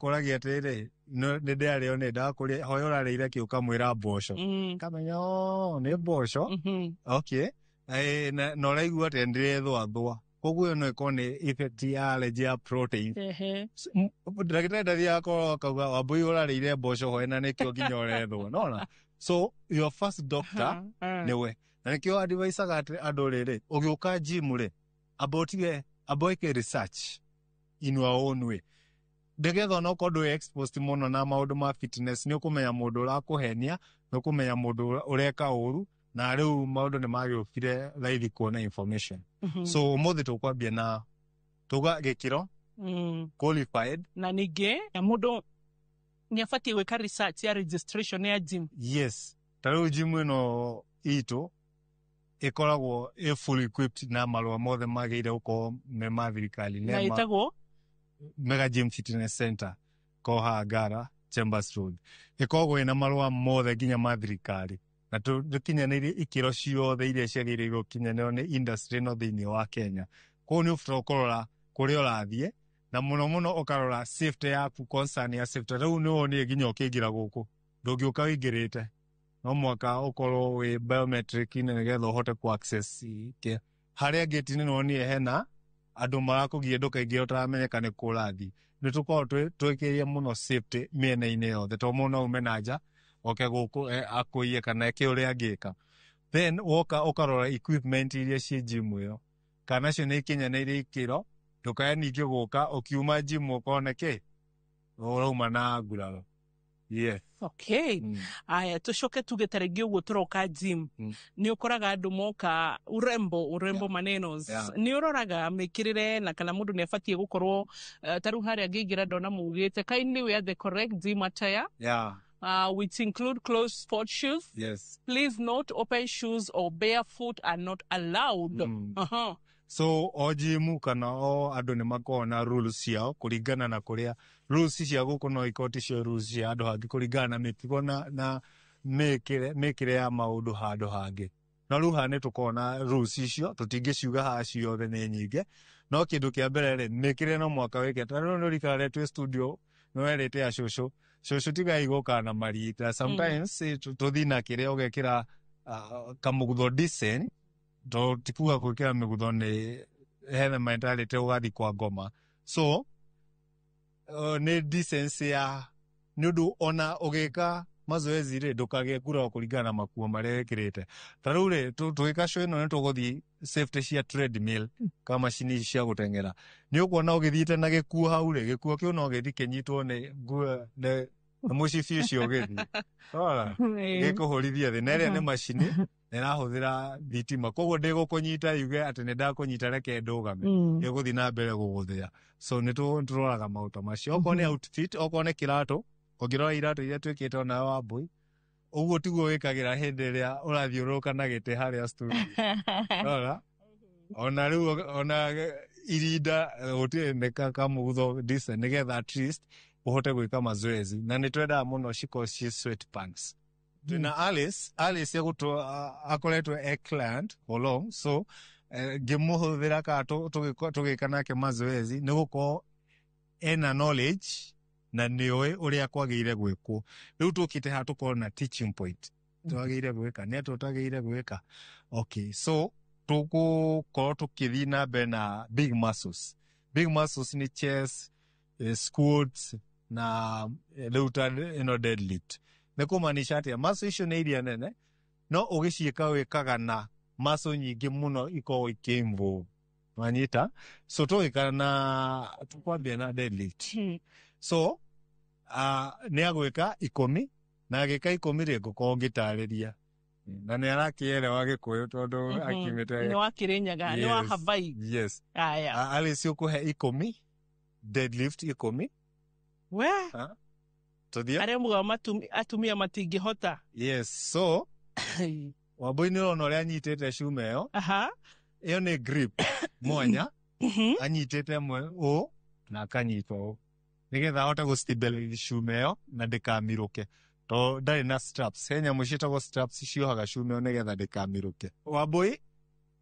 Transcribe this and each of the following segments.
Akũragia atĩrĩrĩ, nĩ ndĩrarĩo nĩ ndakũrĩa hoya ũrarĩire kĩ, ũkamwĩra mboco. Kamenya, "Oh, nĩ mboco." Okay. Na ũraigua atĩa? Ndĩrethũathũa. Koguo ĩyo no ĩkorwo nĩ effect ya allergy ya protein. Ndagĩtarĩ ndathiaga korwo akauga, "Wambui, ũrarĩire mboco hoye na nĩkĩo nginya ũrethwo." Nona so your first doctor nĩwe, na nĩkĩo advisaga atĩ andũ rĩrĩ, ũgĩũka gym rĩ, amba ũtige, amba wĩke research in your own way, nĩgetha onokorwo ndũrĩ exposed mũno na maũndũ ma fitness, nĩ ũkũmenya mũndũ ũrakũhenia, nĩ ũkũmenya mũndũ ũreka ũru. Na rĩu maũndũ nĩ magĩũkire raithi kuona information. So ũmũthĩ tũkwambia na tuga gĩkĩro qualified. Na ningĩ mũndũ nĩ abatiĩ gwĩka research ya registration ya gym. Yes, ta rĩu gym ĩno itũ ĩkoragwo ĩ full equipped na marũa mothe magĩrĩire gũkorwo me ma thirikari. Na nema. Ĩtagwo? Mega Gym Fitness Center, Koha Ngara, Chambers Road. Ĩkoragwo ĩna marũa mothe nginya ma thirikari, na tũkinyanĩirie ikĩro ciothe iria ciagĩrĩirwo gũkinyanĩrwo nĩ industry ĩno thĩinĩ wa Kenya. Koguo nĩ ũbataire kũrora kũrĩa ũrathiĩ, na mũno mũno ũkarora safety yaku, concern ya safety. Rĩu nĩ wonire nginya ũkĩingĩra gũkũ, ndũngĩũka wĩingĩrĩte, no mwaka ũkorwo wĩ biometric-inĩ nĩgetha ũhote ku access harĩa gate-inĩ. Nĩ wonire hena andũ marakũgiria ndũkaingĩre ũtaramenyeka nĩ kũ ũrathiĩ. Nĩ tũkoragwo twĩkĩrĩire mũno safety mĩena-inĩ yothe, tondũ mũndũ no aume na nja oke gũkũ, akũiye kana eke ũrĩa angĩka. Then woka ũkarora equipment iria ciĩ gym ĩyo, kana nacio nĩ ikinyanĩirie ikĩro, ndũkae ningĩ gũka ũkiuma gym ũkone kĩ ũrauma na nguraro. Yes. Okay. Aya, tucoke tuge ta rĩngĩ ũguo tũroka gym, nĩ ũkoraga andũ moka urembo urembo manenos. Nĩ ũroraga mĩkĩrĩre na kana mũndũ nĩ abatiĩ gũkorwo ta rĩu harĩa ngĩingĩra ndona mugĩte, "Kindly wear the correct gym attire which include closed sport shoes. Please note, open shoes or barefoot are not allowed." So o gym kana o andũ nĩ makoragwo na rules ciao kũringana na kũrĩa. Rules cia gũkũ no ikorwo ti cio rules cia andũ hangĩ, kũringana na mĩtugo na mĩkĩre ya maũndũ handũ hangĩ. No rĩu haha nĩ tũkoragwo na rules icio, tũtingĩciuga haha ciothe, nĩ nyingĩ. No kĩndũ kĩa mbere rĩ, mĩkĩre no mwaka wĩke. Ta rĩu nĩ ũrikara twĩ studio, nĩ werĩte acũcũ, cũcũ, tigai gũka na marita sometimes. Tũthiĩ na kĩrĩa ũgekĩra, kamũgutho decent, to ti kuga gwĩkĩra mĩgutho nĩ hena mentality ũgathiĩ kwa ngoma. So nĩ decency ya nĩ ũndũ ona ũgĩka mazoezi rĩ, ndũkagĩe nguraro kũringana na makuo marĩa wĩkĩrĩte. Ta rĩu rĩ, tũgĩka show ĩno, nĩ tũgũthiĩ safety cia treadmill ka macini ici cia gũteng'era. Nĩ ũkuona ũgĩthiĩte na gĩkuo hau rĩ, gĩkuo kĩu no gĩthiĩ kĩnyitwo nĩ nguo nĩ mũcibi ũcio ũgĩthiĩ. Ora gĩkũhũrithia thĩ, na ĩrĩa nĩ macini na ĩrahũthĩra thitima, koguo ndĩgũkũnyita yuge atĩ nĩ ndakũnyita, reke ndũgame. Ĩgũthiĩ na mbere gũgũthĩa. So nĩ tũroraga maũndũ ta macio. Okorwo nĩ outfit, okorwo nĩ kĩratũ, ũngĩrora iratũ iria twĩkĩte onawe Wambui, ũguo tiguo wĩkagĩra hĩndĩ ĩrĩa ũrathiũrũrũka na gĩtĩ harĩa studio. Rora ona rĩu ona irinda gũtirĩ, nĩ kamũgutho decent, nĩgetha at least ũhote gwĩka mazoezi. Na nĩ twendaga mũno cikorwo ciĩ sweatpants. Twĩna Alice. Alice egũtũ akoretwo e client for long, so ngĩmũhũthĩra kana tũgĩka nake mazoezi, nĩ gũkorwo ena knowledge na nĩoĩ ũrĩa kwagĩrĩire gwĩkwo. Rĩu tũkĩte haha tũkorwo na teaching point, twagĩrĩire gwĩka nĩ atĩa, ũtagĩrĩire gwĩka. Okay, so tũgũkorwo tũkĩthiĩ na mbere na big muscles. Big muscles nĩ chest, squats na rĩu ta ĩno deadlift. Nĩ kũmaanisha atĩa? Muscle icio nĩ iria nene, no ũgĩciĩka wĩkaga na muscle nyingĩ mũno ikoragwo ikĩ-involve, wanyita? So tũgĩka na tũkwambia na deadlift. So nĩ agwĩka 10, na agĩka 10 rĩ, ngũkorwo ngĩtarĩria, na nĩ arakĩerewa Gĩkũyũ tondũ akiumĩte Nĩ wa Kĩrĩnyaga, nĩ wa Hawaii. Yes. Aya. Alice, ũkũhe 10, deadlift 10. We. Tũthiĩ. Arĩa mugaga atumia matingĩhota. Yes. So Wambui, nĩ ũrona ũrĩa anyitĩte cuma ĩyo? Ĩyo nĩ grip mwanya. Anyitĩte ĩmwe ũũ na akanyita ũũ, nĩgetha ahote gũ stabilize cuma ĩyo na ndĩkamirũke, to ndarĩ na straps. He nyamũ ciĩtagwo straps ciohaga cuma ĩyo nĩgetha ndĩkamirũke. Wambui,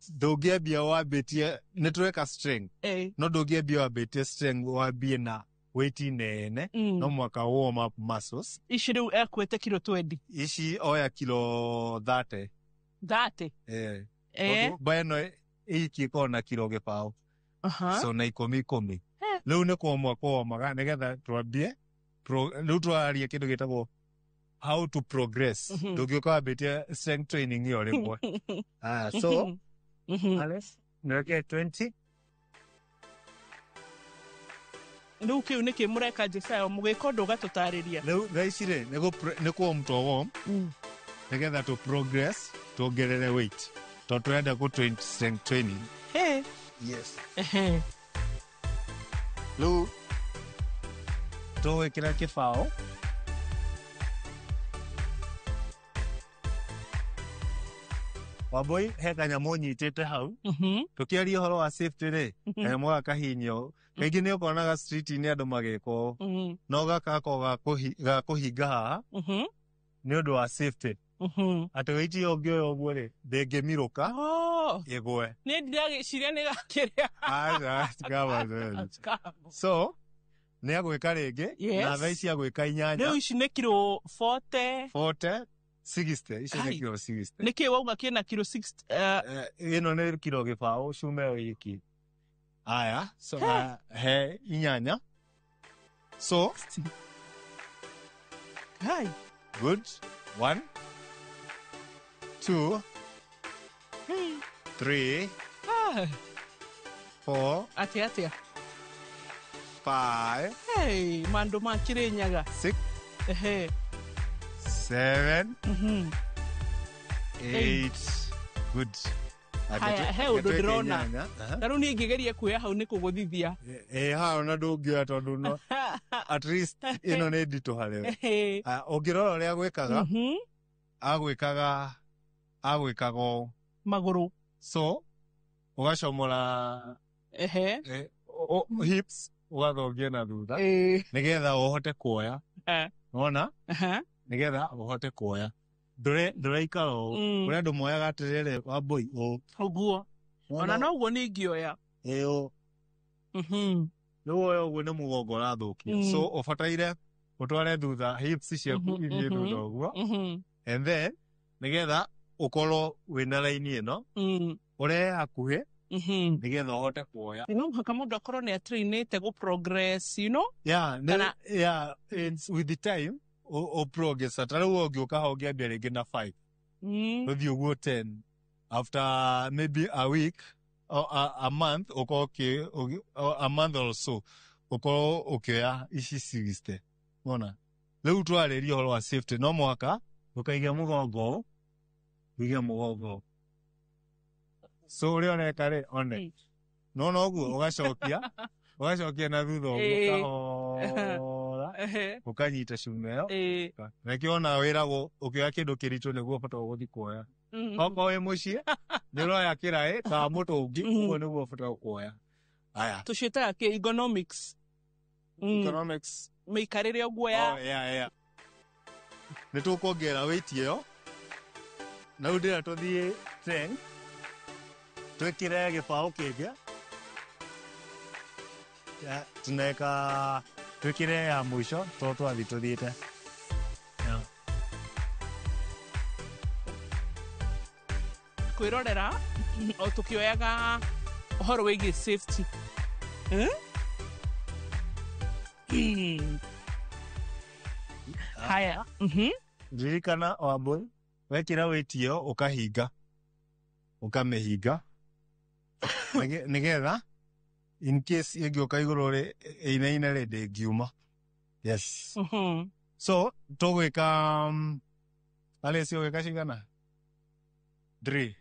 ndũngĩambia wambĩtie, nĩ tũreka strength, no ndũngĩambia wambĩtie strength, wambie na Weight nene, no mũhaka warm up muscles. Ici rĩu ekuĩte kiro 20? Ici oya kilo 30. 30? Eh. Eh. Tondũ mba ĩno ĩiki ĩkoragwo na kiro 20. So na ikũmi ikũmi. Rĩu nĩ kũmwa kũwomaga nĩgetha twambie rĩu tũraria kĩndũ gĩtagwo how to progress. Ndũngĩũka wambĩtie strength training ĩyo rĩmwe. Ah, so Alice, nĩwekire 20. Rĩu kĩu nĩkĩ mũreka, Jesaya? Mũgĩka ũndũ ũgatũtarĩria. Rĩu thaa ici rĩ, nĩ kũwarm to warm nĩgetha tũ progress, tuongerere weight, tondũ tũrenda gũ train strength training. Hey. Yes. Ehe. Rĩu tũgwĩkĩra kĩbaũ. Wambui, he kanyamũ nyitĩte hau. Tũkĩaria ũhoro wa safety rĩ, kanyamũ gaka kahinyio kaingĩ nĩ ũkonaga street-inĩ andũ magĩka ũũ. No gaka gakoragwo ga kũhinga haha nĩ ũndũ wa safety, atĩ weight ĩyo ũngĩoya ũguo rĩ, ndĩngĩmirũka Oh. ĩgwe. Nĩ ndĩragĩciria nĩ gakĩrĩa. Aca, tikaba. So nĩ agwĩka rĩngĩ. Na thaa ici agwĩka inyanya. Rĩu ici nĩ kiro 40? 40, 60, icio nĩ Ai. kiro 60. Nĩ kĩ wauga kĩna kiro 60? Ĩno nĩ kiro 20 cuma ĩyo iki. Aya, so he inyanya, so Hai. Good. One, two, three, Ah, four, atĩa atĩa? five, Hey, mandũ ma Kĩrĩnyaga. six, Ehe. seven, eight. Good. Haya, he ũndũ ndĩrona. Ta rĩu niĩ ingĩgeria kuoya hau nĩ kũgũthithia. Ĩ haha ona ndũngĩoya, tondũ no at least ĩno nĩ nditũ harĩwe. Ehe. Ah, ũngĩrora ũrĩa gwĩkaga, agwĩkaga ũũ. Magũrũ. So ũgacomora hips, ũgathongia na thutha nĩgetha ũhote kuoya. Wona? Nĩgetha ũhote kuoya. Ndũraikara ũũ. Kũrĩ andũ moyaga atĩrĩrĩ, Wambui, ũũ. Ũguo ona noguo nĩ ingĩoya. Ĩ ũũ. Rĩu woya ũguo nĩ mũgongo ũrathũkia. So ũbataire ũtware thutha hips ciaku, ithiĩ thutha ũguo, and then nĩgetha ũkorwo wĩna raini ĩno, ũrehe hakuhĩ nĩgetha ũhote kuoya. No mũhaka mũndũ akorwo nĩ atrainĩte gũ progress. Yeah, nĩ, yeah, it's with the time o progress. Ta rĩu ũngĩũka ho ũngĩambia rĩngĩ na 5, ũthiĩ ũguo 10, after maybe a week or a month, ũkorwo or a month or so, ũkorwo ũkĩoya ici 60. Wona rĩu twarĩria ũhoro wa safety, no mũhaka ũkaige mũgongo ũũ, ũige mũgongo ũũ. So ũrĩa ũreka rĩ, one, nona ũguo ũgacokia na thutha ũguo, kahora, ũkanyita cuma ĩyo. Nakĩo ona wĩragwo ũkĩoya kĩndũ kĩritũ nĩguo ũbataire gũthiĩ kuoya. Okorwo wĩ mũciĩ nĩ ũroya kĩraĩ kana mũtũngi, ũguo nĩguo ũbataire kuoya. Aya. Tũciĩtaga kĩ ergonomics. Economics. Mĩikarĩre ũguo ya Oh, yeah. Nĩ tũkuongerera weight ĩyo, na rĩu ndĩrenda tũthiĩ 10, twĩkĩre gĩbaũ kĩngĩ. Ya, tunaweka twĩkĩre ya mũico tondũ twathiĩ tũthiĩte. Yeah. Kwĩrorera o tũkĩoyaga ũhoro wĩgiĩ safety. Eh? Haya. Ririkana, Wambui, wekĩra weight ĩyo ũkahinga, ũkamĩhinga nĩgetha in case ĩngĩũka igũrũ rĩ, ĩinaine rĩ, ndĩngiuma. Yes. So tũgwĩka Alice, ũgwĩka cigana? Three.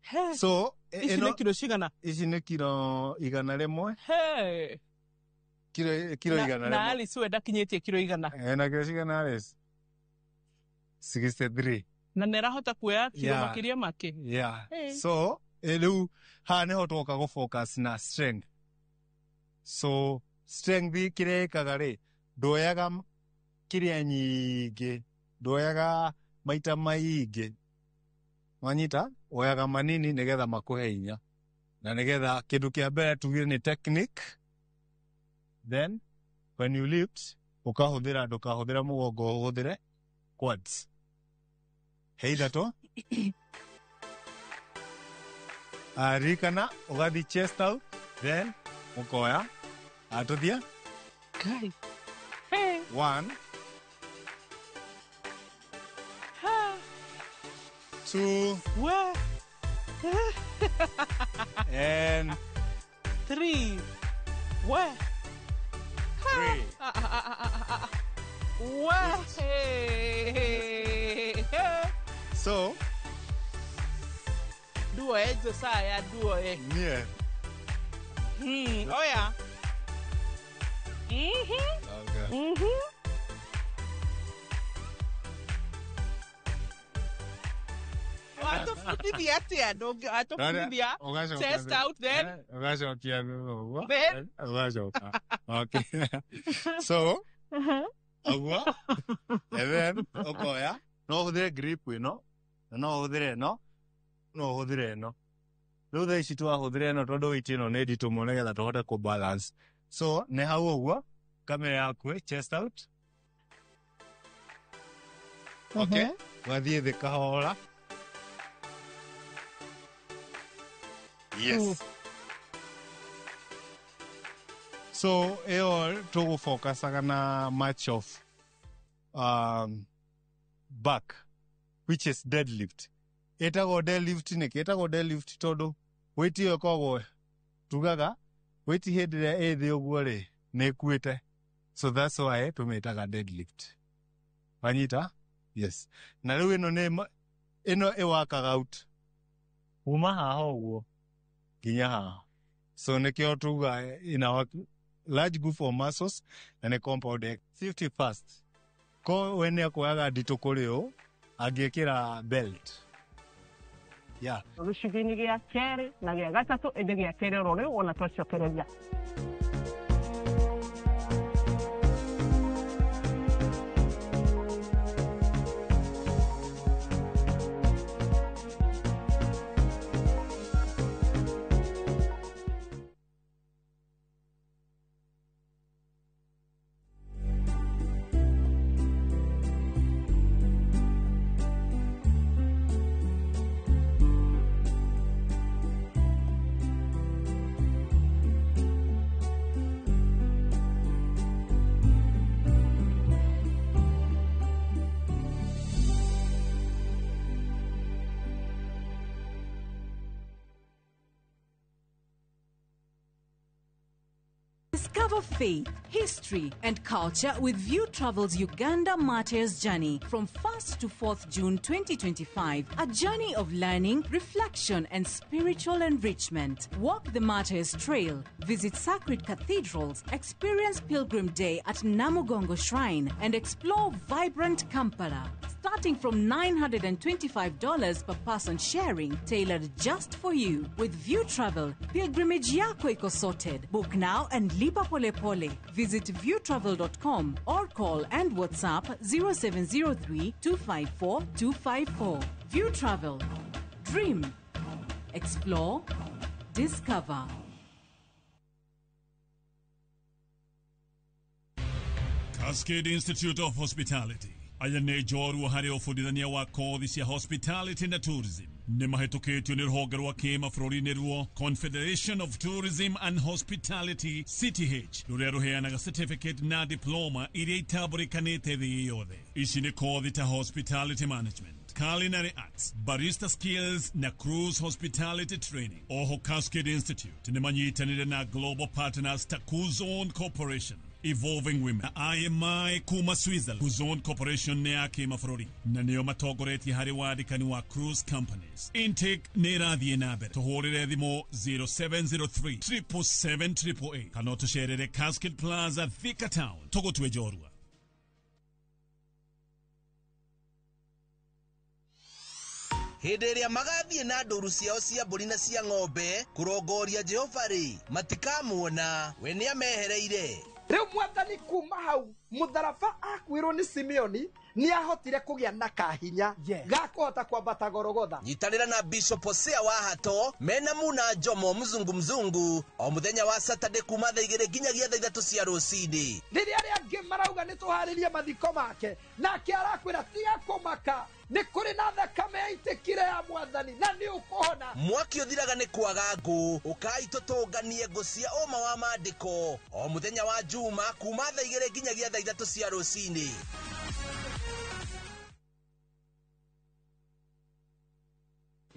He. So Ici ĩno nĩ kiro cigana? Ici nĩ kiro 100. He. Kiro Na, igana na rĩmwe. Alice we ndakinyĩtie kiro 100. Na kiro cigana, Alice? 63. Na nĩ arahota kuoya kiro makĩria make. Yeah. Hey. So rĩu haha nĩho twoka gũ focus na strength. So strength kĩrĩa ĩkaga rĩ, nduoyaga kĩrĩa nyingĩ, nduoyaga maita maingĩ, wanyita? Woyaga manini nĩgetha makũhe hinya, na nĩgetha kĩndũ kĩa mbere tugire nĩ technique, then When you lift, ũkahũthĩra, ndũkahũthĩra mũgongo, ũhũthĩre quads. He ithatũ. Ririkana ũgathiĩ chest out, then ũkoya. Tũthiĩ. Guy. Hey. 1, Ha. 2, Where? and 3. Where? 3. Where? Hey. So, Do it, Josiah. Do it. yeah. Oh yeah. Mm-hmm. Okay. Mm-hmm. Atũbundithia atĩa? Atũbundithia chest out then. Ũgacokia ũguo. Then? Ũgacoka. Okay. So, ũguo. And then ũkoya. No ũhũthĩre grip ĩno, na no ũhũthĩre ĩno, no ũhũthĩre ĩno. Rĩu thaa ici twahũthĩra ĩno tondũ weight ĩno nĩ nditũ mũno nĩgetha tũhote kũ balance. So, nĩ hau ũguo, kamera yaku chest out. Okay. Ũgathiĩ thĩ kahora. Yes. So, ĩyo tũgũfocusaga na much of back, which is deadlift. Ĩtagwo deadlift nĩkĩ? Ĩtagwo deadlift tondũ weight ĩyo ĩkoragwo, tugaga weight hĩndĩ ĩrĩa ĩ thĩ ũguo rĩ, nĩ ĩkuĩte. So that's why tũmĩtaga deadlift. Wanyita? Yes. Na rĩu ĩno nĩ ĩno ĩwakaga out kuma haha ũguo nginya haha. So nĩkĩo tuga ina work large group of muscles na nĩ compound safety first. Ko we nĩ akuoyaga nditũ kũrĩ ũũ angĩkĩra belt. Yeah. Gĩcunjĩ-inĩ gĩa kerĩ na gĩa gatatũ, ĩndĩ gĩa kerĩ oro rĩu ona twacokereria. Discover faith, history, and culture with View Travel's Uganda Martyrs Journey from 1st to 4th June 2025. A journey of learning, reflection, and spiritual enrichment. Walk the Martyrs Trail, visit sacred cathedrals, experience Pilgrim Day at Namugongo Shrine, and explore vibrant Kampala. Starting from $925 per person sharing, tailored just for you. With View Travel, pilgrimage yako iko sorted. Book now and lipa pole pole. Visit viewtravel.com or call and WhatsApp 0703 254 254. View Travel. Dream. Explore. Discover. Cascade Institute of Hospitality. Aya nĩ njorua harĩ ũbundithania wa kothi cia hospitality na tourism. Nĩ mahĩtũkĩtio nĩ rũhonge rwa kĩmabũrũri-inĩ ruo Confederation of Tourism and Hospitality CTH, rũrĩa rũheanaga certificate na diploma iria itambũrĩkanĩte thĩ yothe. Ici nĩ kothi ta hospitality management, culinary arts, barista skills na cruise hospitality training. Oho Cascade Institute nĩ manyitanĩire na global partners ta Kuzon Corporation, Evolving Women na IMI kuma Switzerland. Kuzon Corporation nĩ ya kĩmabũrũri na nĩo matongoretie harĩ wandĩkani wa cruise companies. Intake nĩ ĩrathiĩ na mbere. Tũhũrĩre thimũ 0703 777 888 kana ũtũcerere Cascade Plaza, Thika Town. Tũgũtue njorua. Hĩndĩ ĩrĩa magathiĩ na ndũru ciao cia mbũri na cia ng'ombe kũrongoria Jehova rĩ, matikamuona, we nĩamehereire. Rĩu Mwathani kuma hau Mũtharaba akuirwo nĩ Simeoni nĩ ahotire kũgĩa na kahinya ga kũhota kwambata Gorogotha. Nyitanĩra na Bishop Hosea wa Hato mena Muna Njomo mzungu mzungu o mũthenya wa Saturday kuma thaa 2 nginyagia thaa 3 cia rũcinĩ. Rĩrĩa arĩa angĩ marauga nĩ tũharĩrie mathiko make, nake arakwĩra tiga kũmaka, nĩ kũrĩ na thakame yaitĩkire ya Mwathani na nĩ ũkũhona. Mwaki ũthiraga nĩ kwaga ngũ, ũkai tũtũnganie ngũ cia ũma wa maandĩko o mũthenya wa Juma kuma thaa 2 nginyagia thaa 3 cia rũcinĩ.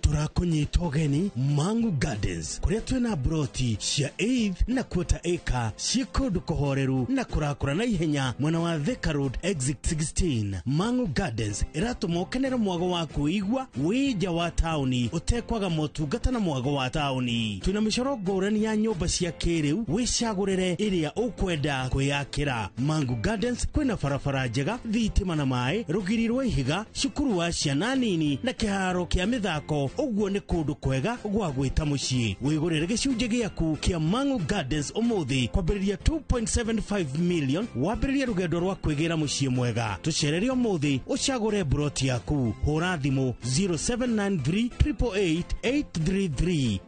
Tũrakũnyita ũgeni Mangu Gardens kũrĩa twĩna broti cia eighth na quarter acre ciĩ kũndũ kũhoreru na kũrakũra na ihenya mwena wa Thika Road exit 16. Mangu Gardens ĩratũma ũkenere mwago wa kwĩigua wĩ nja wa taũni ũtekwaga motungata na mwago wa taũni. Twĩna mĩcoro ngũrani ya nyũmba cia kĩrĩu, wĩcagũrĩre ĩrĩa ũkwenda kwĩyakĩra. Mangu Gardens kwĩna barabara njega, thitima na maĩ, rũgiri rwa ihiga, cukuru wa ciana nini na kĩharo kĩa mĩthako. Ũguo nĩ kũndũ kwega gwa gwĩta mũciĩ. Wĩgũrĩre gĩcunjĩ gĩaku kĩa Mangu Gardens ũmũthĩ kwambĩrĩria 2.75 million, wambĩrĩrie rũgendo rwa kwĩgĩra mũciĩ mwega. Tũcerere ũmũthĩ ũcagũre broti yaku. Hũra thimũ 0793 888 833.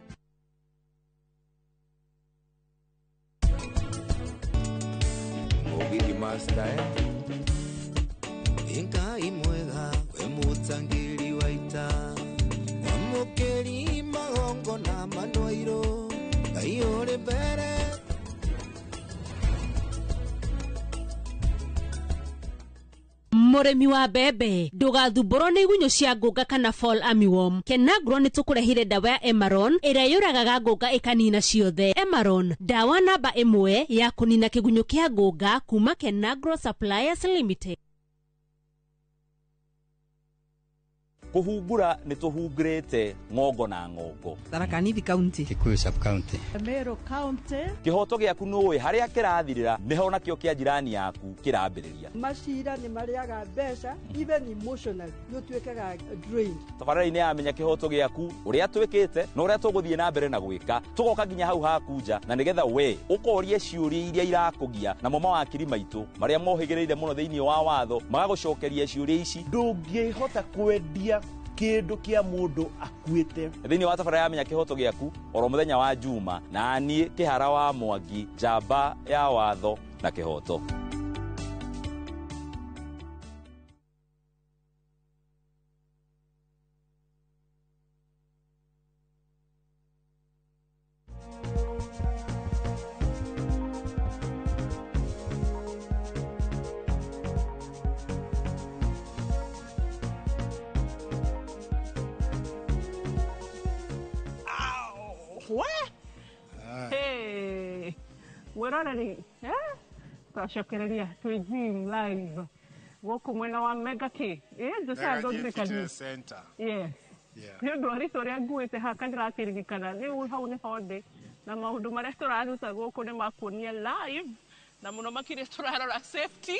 Mũgithi master Ngai mwega we mũtangĩri wa ita, mwamũkĩri magongona manwairũ, Ngai ũrĩ mbere. Mũrĩmi wa mbembe, ndũgathumbũrwo nĩ igunyũ cia ngũnga kana fall armyworm. Kenagro nĩ tũkũrehire ndawa ya Emaron ĩrĩa yũragaga ngũnga ĩkanina ciothe. Emaron, ndawa namba 1 ya kũnina kĩgunyũ kĩa ngũnga kuma Kenagro Suppliers Limited. Kũhungura nĩ tũhungurĩte ng'ongo na ng'ongo. Tharaka Nithi County, Kikuyu sub county, Meru County. Kĩhoto gĩaku nũĩ harĩa kĩrathirĩra nĩho nakĩo kĩa jirani yaku kĩrambĩrĩria. Macira nĩ marĩaga mbeca, even emotionally nĩ ũtuĩkaga drained. Tabarĩra-inĩ ya Menya Kĩhoto Gĩaku, ũrĩa twĩkĩte na ũrĩa tũgũthiĩ na mbere na gwĩka, tũgoka nginya hau haku nja na nĩgetha we ũkorie ciũria iria irakũgia, namo mawakiri maitũ marĩa mohĩgĩrĩire mũno thĩinĩ wa watho magagũcokeria ciũria ici. Ndũngĩhota kwendia kĩndũ kĩa mũndũ akuĩte. Thĩinĩ wa tabarĩra ya Menya Kĩhoto Gĩaku oro mũthenya wa Juma, na niĩ Kĩhara wa Mwangi, njamba ya watho na kĩhoto. Hey, wĩroreri twacokereria twĩ gym live gũkũ mwena wa Mega K. Yes. Nĩ ũndũ wa rĩtwa ũrĩa nguĩte haka ndĩrakĩririkana rĩu hau nĩho ndĩ na maũndũ marĩa tũraruta gũkũ nĩ makuonia live na mũno makĩria tũrarora safety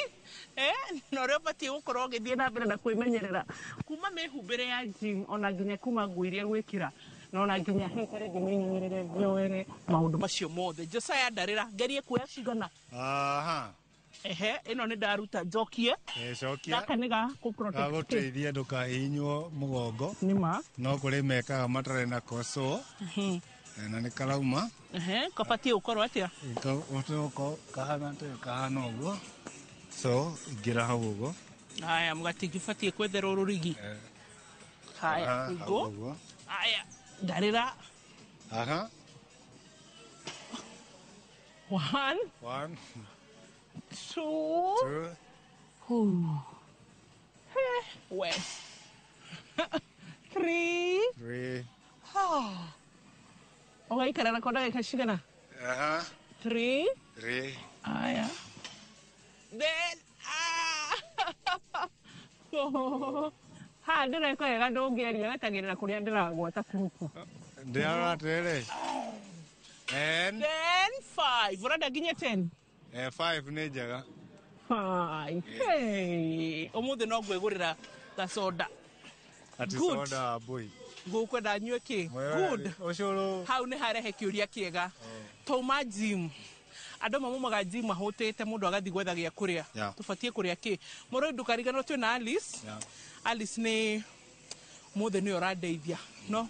na ũrĩa ũbatiĩ gũkorwo ũgĩthiĩ na mbere na kwĩmenyerera kuma mĩhumbĩre ya gym ona nginya kuma nguo iria gwĩkĩra na ona nginya hĩndĩ rĩngĩ mĩnyerere mĩoere maũndũ macio mothe. Josiah ndarĩra ngerie kuoya cigana. Aha. Ehe, ĩno nĩ ndaruta njokie. Cokia. Gaka nĩ ga kũ-protect. Gagũteithia ndũkahihinywo mũgongo. Nĩma. No kũrĩ mekaga matarĩ na kocwo. Na nĩ karauma. Ehe, kabatiĩ gũkorwo atĩa? Kahana kahana ũguo. So, ingĩra hau ũguo. Haya, mũgatingĩbatiĩ kwetherwo rũrigi. Haya, ũguo. Haya, ndarĩra. Aha. 1 1 2 3 3 3. Ũgaikara nako ndagĩka cigana? Aha. 3 3. Aya. Then ha ndĩreka wega ndũngĩaria wetagĩrĩra kũrĩa ndĩragwata kuku. Ndĩrarora atĩrĩrĩ. Then 5. Ũrenda nginye 10? 5 nĩ njega. 5. Hey, ũmũthĩ no ngwĩgũrĩra gacoda. Ati soda wa mbui. Ngũkwenda nyue kĩ? Good. Ũcũrũ. Hau nĩ harehe kĩũria kĩega. Twauma gym. Andũ amwe maumaga gym mahũtĩte, mũndũ agathiĩ gwetha gĩa kũrĩa. Tũbatiĩ kũrĩa kĩ? Mũrori, ndũkariganĩrwo twĩna Alice. Alice nĩ mũthĩ nĩwe ũrandeithia, no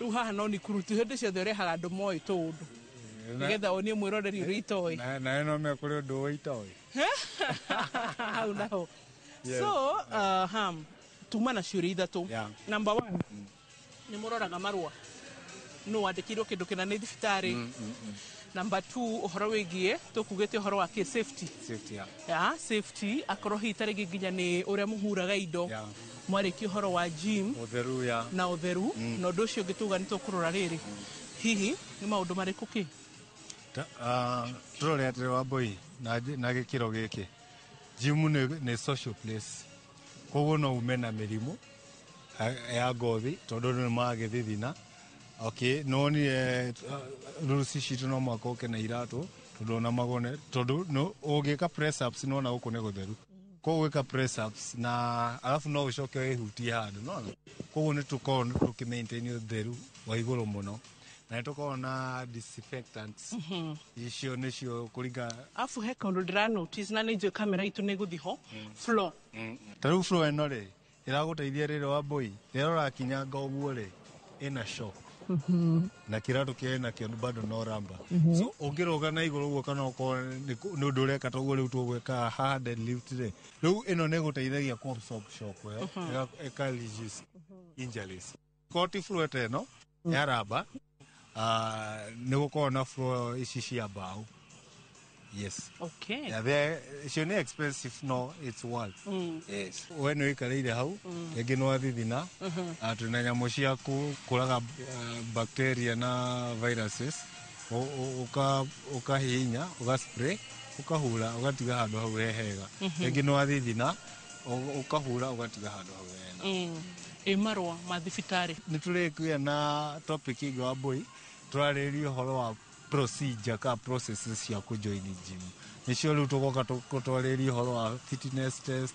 rĩu haha no nikuruti hĩndĩ ciothe ũrehaga andũ moĩ tũũndũ nĩgetha onie mwĩroreri ũrĩa itoĩ. Nawe no me kũrĩ ũndũ ũĩ itoĩ. Hau naho. Yes. So ham tuma na ciũria ithatũ. Number one, nĩ mũroraga marũa nũ wandĩkĩirwo kĩndũ kĩna nĩ thibitarĩ? Number two, ũhoro wĩgiĩ tũkugĩte ũhoro wa kĩ safety. Safety, yeah. Ya safety, akorwo hihi ta rĩngĩ nginya nĩ ũrĩa mũhuraga indo mwarĩkia ũhoro wa gym. Ũtheru, ya. Na ũtheru. Na ũndũ ũcio ũngĩ tuga nĩ tũkũrora rĩrĩ, hihi nĩ maũndũ marĩkũ kĩ? Tũrore atĩrĩ, Wambũi, na gĩkĩro gĩkĩ gym nĩ social place, koguo no ume na mĩrimũ ya ngothi tondũ andũ nĩ magĩthithina. Okay, nonire rules citũ no mũhaka ũke na iratũ tondũ ona magone tondũ ũngĩka press ups nona gũkũ nĩ gũtheru, koguo gwĩka press ups na alafu no ũcoke wĩhutie handũ nona, koguo nĩ tũkorwo tũkĩ maintain ũtheru wa igũrũ mũno na nĩ tũkorwo na disinfectants icio nĩcio kũringa. Afu he kaũndũ ndĩra notice na nĩ njũĩ kamera itũ nĩ ĩgũthiĩ ho, floor. Ta rĩu floor ĩno rĩ ĩragũteithia rĩrĩ, Wambũi, rĩrĩa ũrakinyanga ũguo rĩ ĩna shock na kĩratũ kĩrĩa nakĩo bado no ramba. So ũngĩrũga na igũrũ ũguo kana okorwo nĩ ũndũ ũreka toguo rĩu tũgwĩka haha deadlift rĩ, rĩu ĩno nĩ ĩgũteithagia ku absorb shock ĩyo, ĩka reduce injuries. Korwo ti floor ta ĩno ya ramba, nĩ gũkorwo na floor ici cia mbaũ, yes. Yeah, icio nĩ expensive, no it's worth. Yes. We nĩ ũikarĩire hau rĩngĩ nĩ wathithina. Twĩna nyamũ cia kũraga bacteria na viruses. Ũkahihinya, ũga spray, ũkahura, ũgatiga handũ hau he hega. Rĩngĩ nĩ wathithina, ũkahura, ũgatiga handũ hau hena. Ĩ marũa ma thibitarĩ? Nĩ tũrĩkuya na topic ĩngĩ, Wambũi, tũrarĩrĩria ũhoro wa procedure ka processes cia kũjoin gym. Nĩcio rĩu tũgoka twarĩrie ũhoro wa fitness test,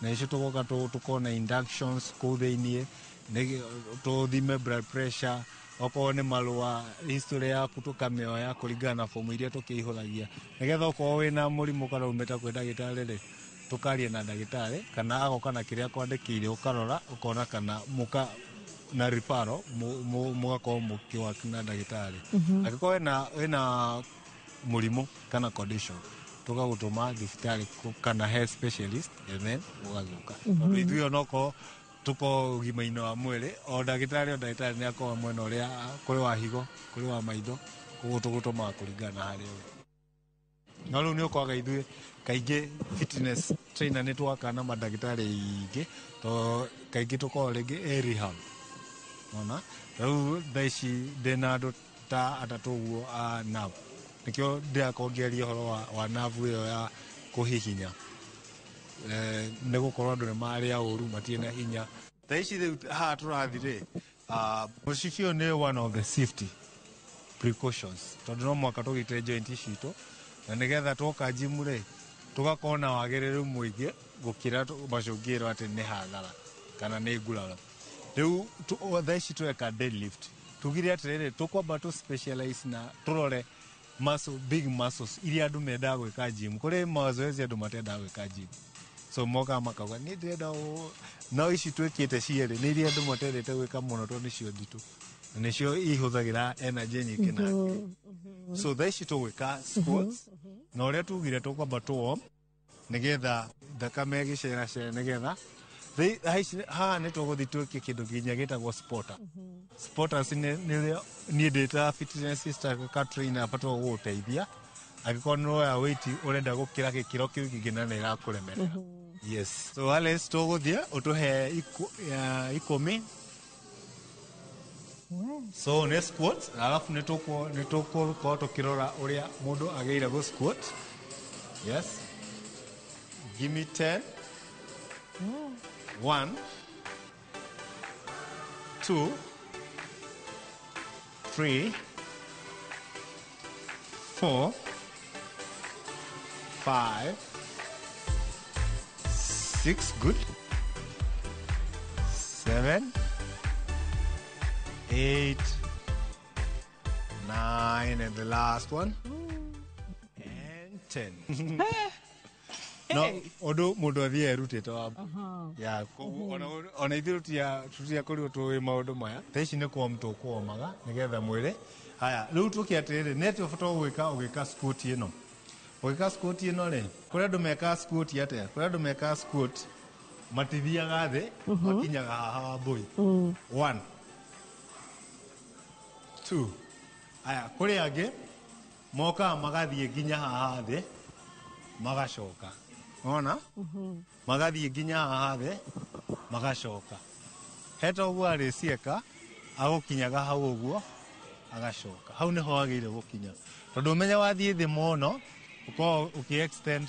na icio tũgoka tũkona inductions kũu thĩiniĩ, tũthime blood pressure, okorwo nĩ marũa, history yaku tũkamĩoya kũringana na fomu iria tũkĩihũragia, nĩgetha okorwo wĩna mũrimũ kana umĩte kwĩ ndagĩtarĩ rĩ, tũkaria na ndagĩtarĩ kana agoka na kĩrĩa kwandĩkĩire, ũkarora ũkona kana mũka na referral mũgakorwo mũkĩwaki na ndagĩtarĩ. Angĩkorwo wĩna mũrimũ kana condition, tũgagũtũma thibitarĩ kana he specialist and then ũgagĩũka, tondũ ithuĩ onokorwo tũkorwo ũgima-inĩ wa mwĩrĩ, o ndagĩtarĩ nĩ akorwo mwena ũrĩa kũrĩ wa higo, kũrĩ wa maitho, koguo tũgũtũmaga kũringana na harĩa ũrĩ. No rĩu nĩ ũkoraga ithuĩ kaingĩ fitness trainer nĩ twaka na mandagĩtarĩ aingĩ, to kaingĩ tũkoragwo rĩngĩ ĩ rehab nona. Rĩu thaa ici ndĩna andũ ta atatũ ũguo a nerve, nĩkĩo ndĩrakorwo ngĩaria ũhoro wa nerve ĩyo ya kũhihinya, nĩ gũkorwo andũ nĩ marĩa ũru matirĩ na hinya. Thaa ici rĩu haha tũrathi rĩ, mũcibi ũyũ nĩ one of the safety precautions, tondũ no mũhaka tũgitĩre joint citũ na nĩgetha twoka gym rĩ tũgakorwo na wagĩrĩru mũingĩ gũkĩra macũngĩrĩro atĩ nĩ hathara kana nĩ nguraro. Rĩu thaa ici tweka deadlift, tugire atĩrĩrĩ, tũkwamba tũ specialize na tũrore muscle, big muscles iria andũ mendaga gwĩka gym. Kũrĩ mazoezi andũ matendaga gwĩka gym, so mokaga makauga niĩ ndĩrenda ũũ, no ici twĩkĩte cierĩ nĩ iria andũ matendete gwĩka mũno tondũ nĩcio nditũ na nĩcio ihũthagĩra energy nyingĩ na akili. So thaa ici tũgwĩka squats, na ũrĩa tugire tũkwamba tũ warm nĩgetha thakame ĩgĩceracera, nĩgetha haha nĩ tũgũthiĩ twĩke kĩndũ nginya gĩtagwo spotter. Spotters nĩ ũrĩa niĩ ndĩ ta fitness instructor ka trainer bataire gũgũteithia angĩkorwo nĩ ũroya weight ũrenda gũkĩra gĩkĩro kĩu kĩngĩ na nĩ ĩrakũremerera. Yes, so Alex, tũgũthiĩ ũtũhe 10. So nĩ squat, alafu nĩ tũgũkorwo tũkĩrora ũrĩa mũndũ agĩrĩire gũ squat. Yes, give me 10. 1, 2, 3, 4, 5, 6, good, 7, 8, 9, and the last one. 10. No ũndũ mũndũ athiĩ erutĩte wa ya koguo ona ithuĩ tũtiakorirwo tũĩ maũndũ maya. Thaa ici nĩ kũom tũkũomaga nĩgetha mwĩrĩ. Haya, rĩu tũke atĩrĩrĩ, nĩ atĩa ũbata gwĩka ũgĩka squat ĩno? Ũgĩka squat ĩno rĩ, kũrĩ andũ mekaga squat atĩa? Kũrĩ andũ mekaga squat matithiaga thĩ, makinyaga haha wambũi. 1, 2. Aya, kũrĩ angĩ mokaga magathiĩ nginya haha thĩ magacoka. Ona? Magathiĩ nginya haha thĩ magacoka. Heta ũguo arĩcieka agũkinyaga hau ũguo agacoka. Hau nĩho wagĩrĩire gũkinya. Tondũ ũmenye wathiĩ thĩ mũno ũkoragwo ũkĩ extend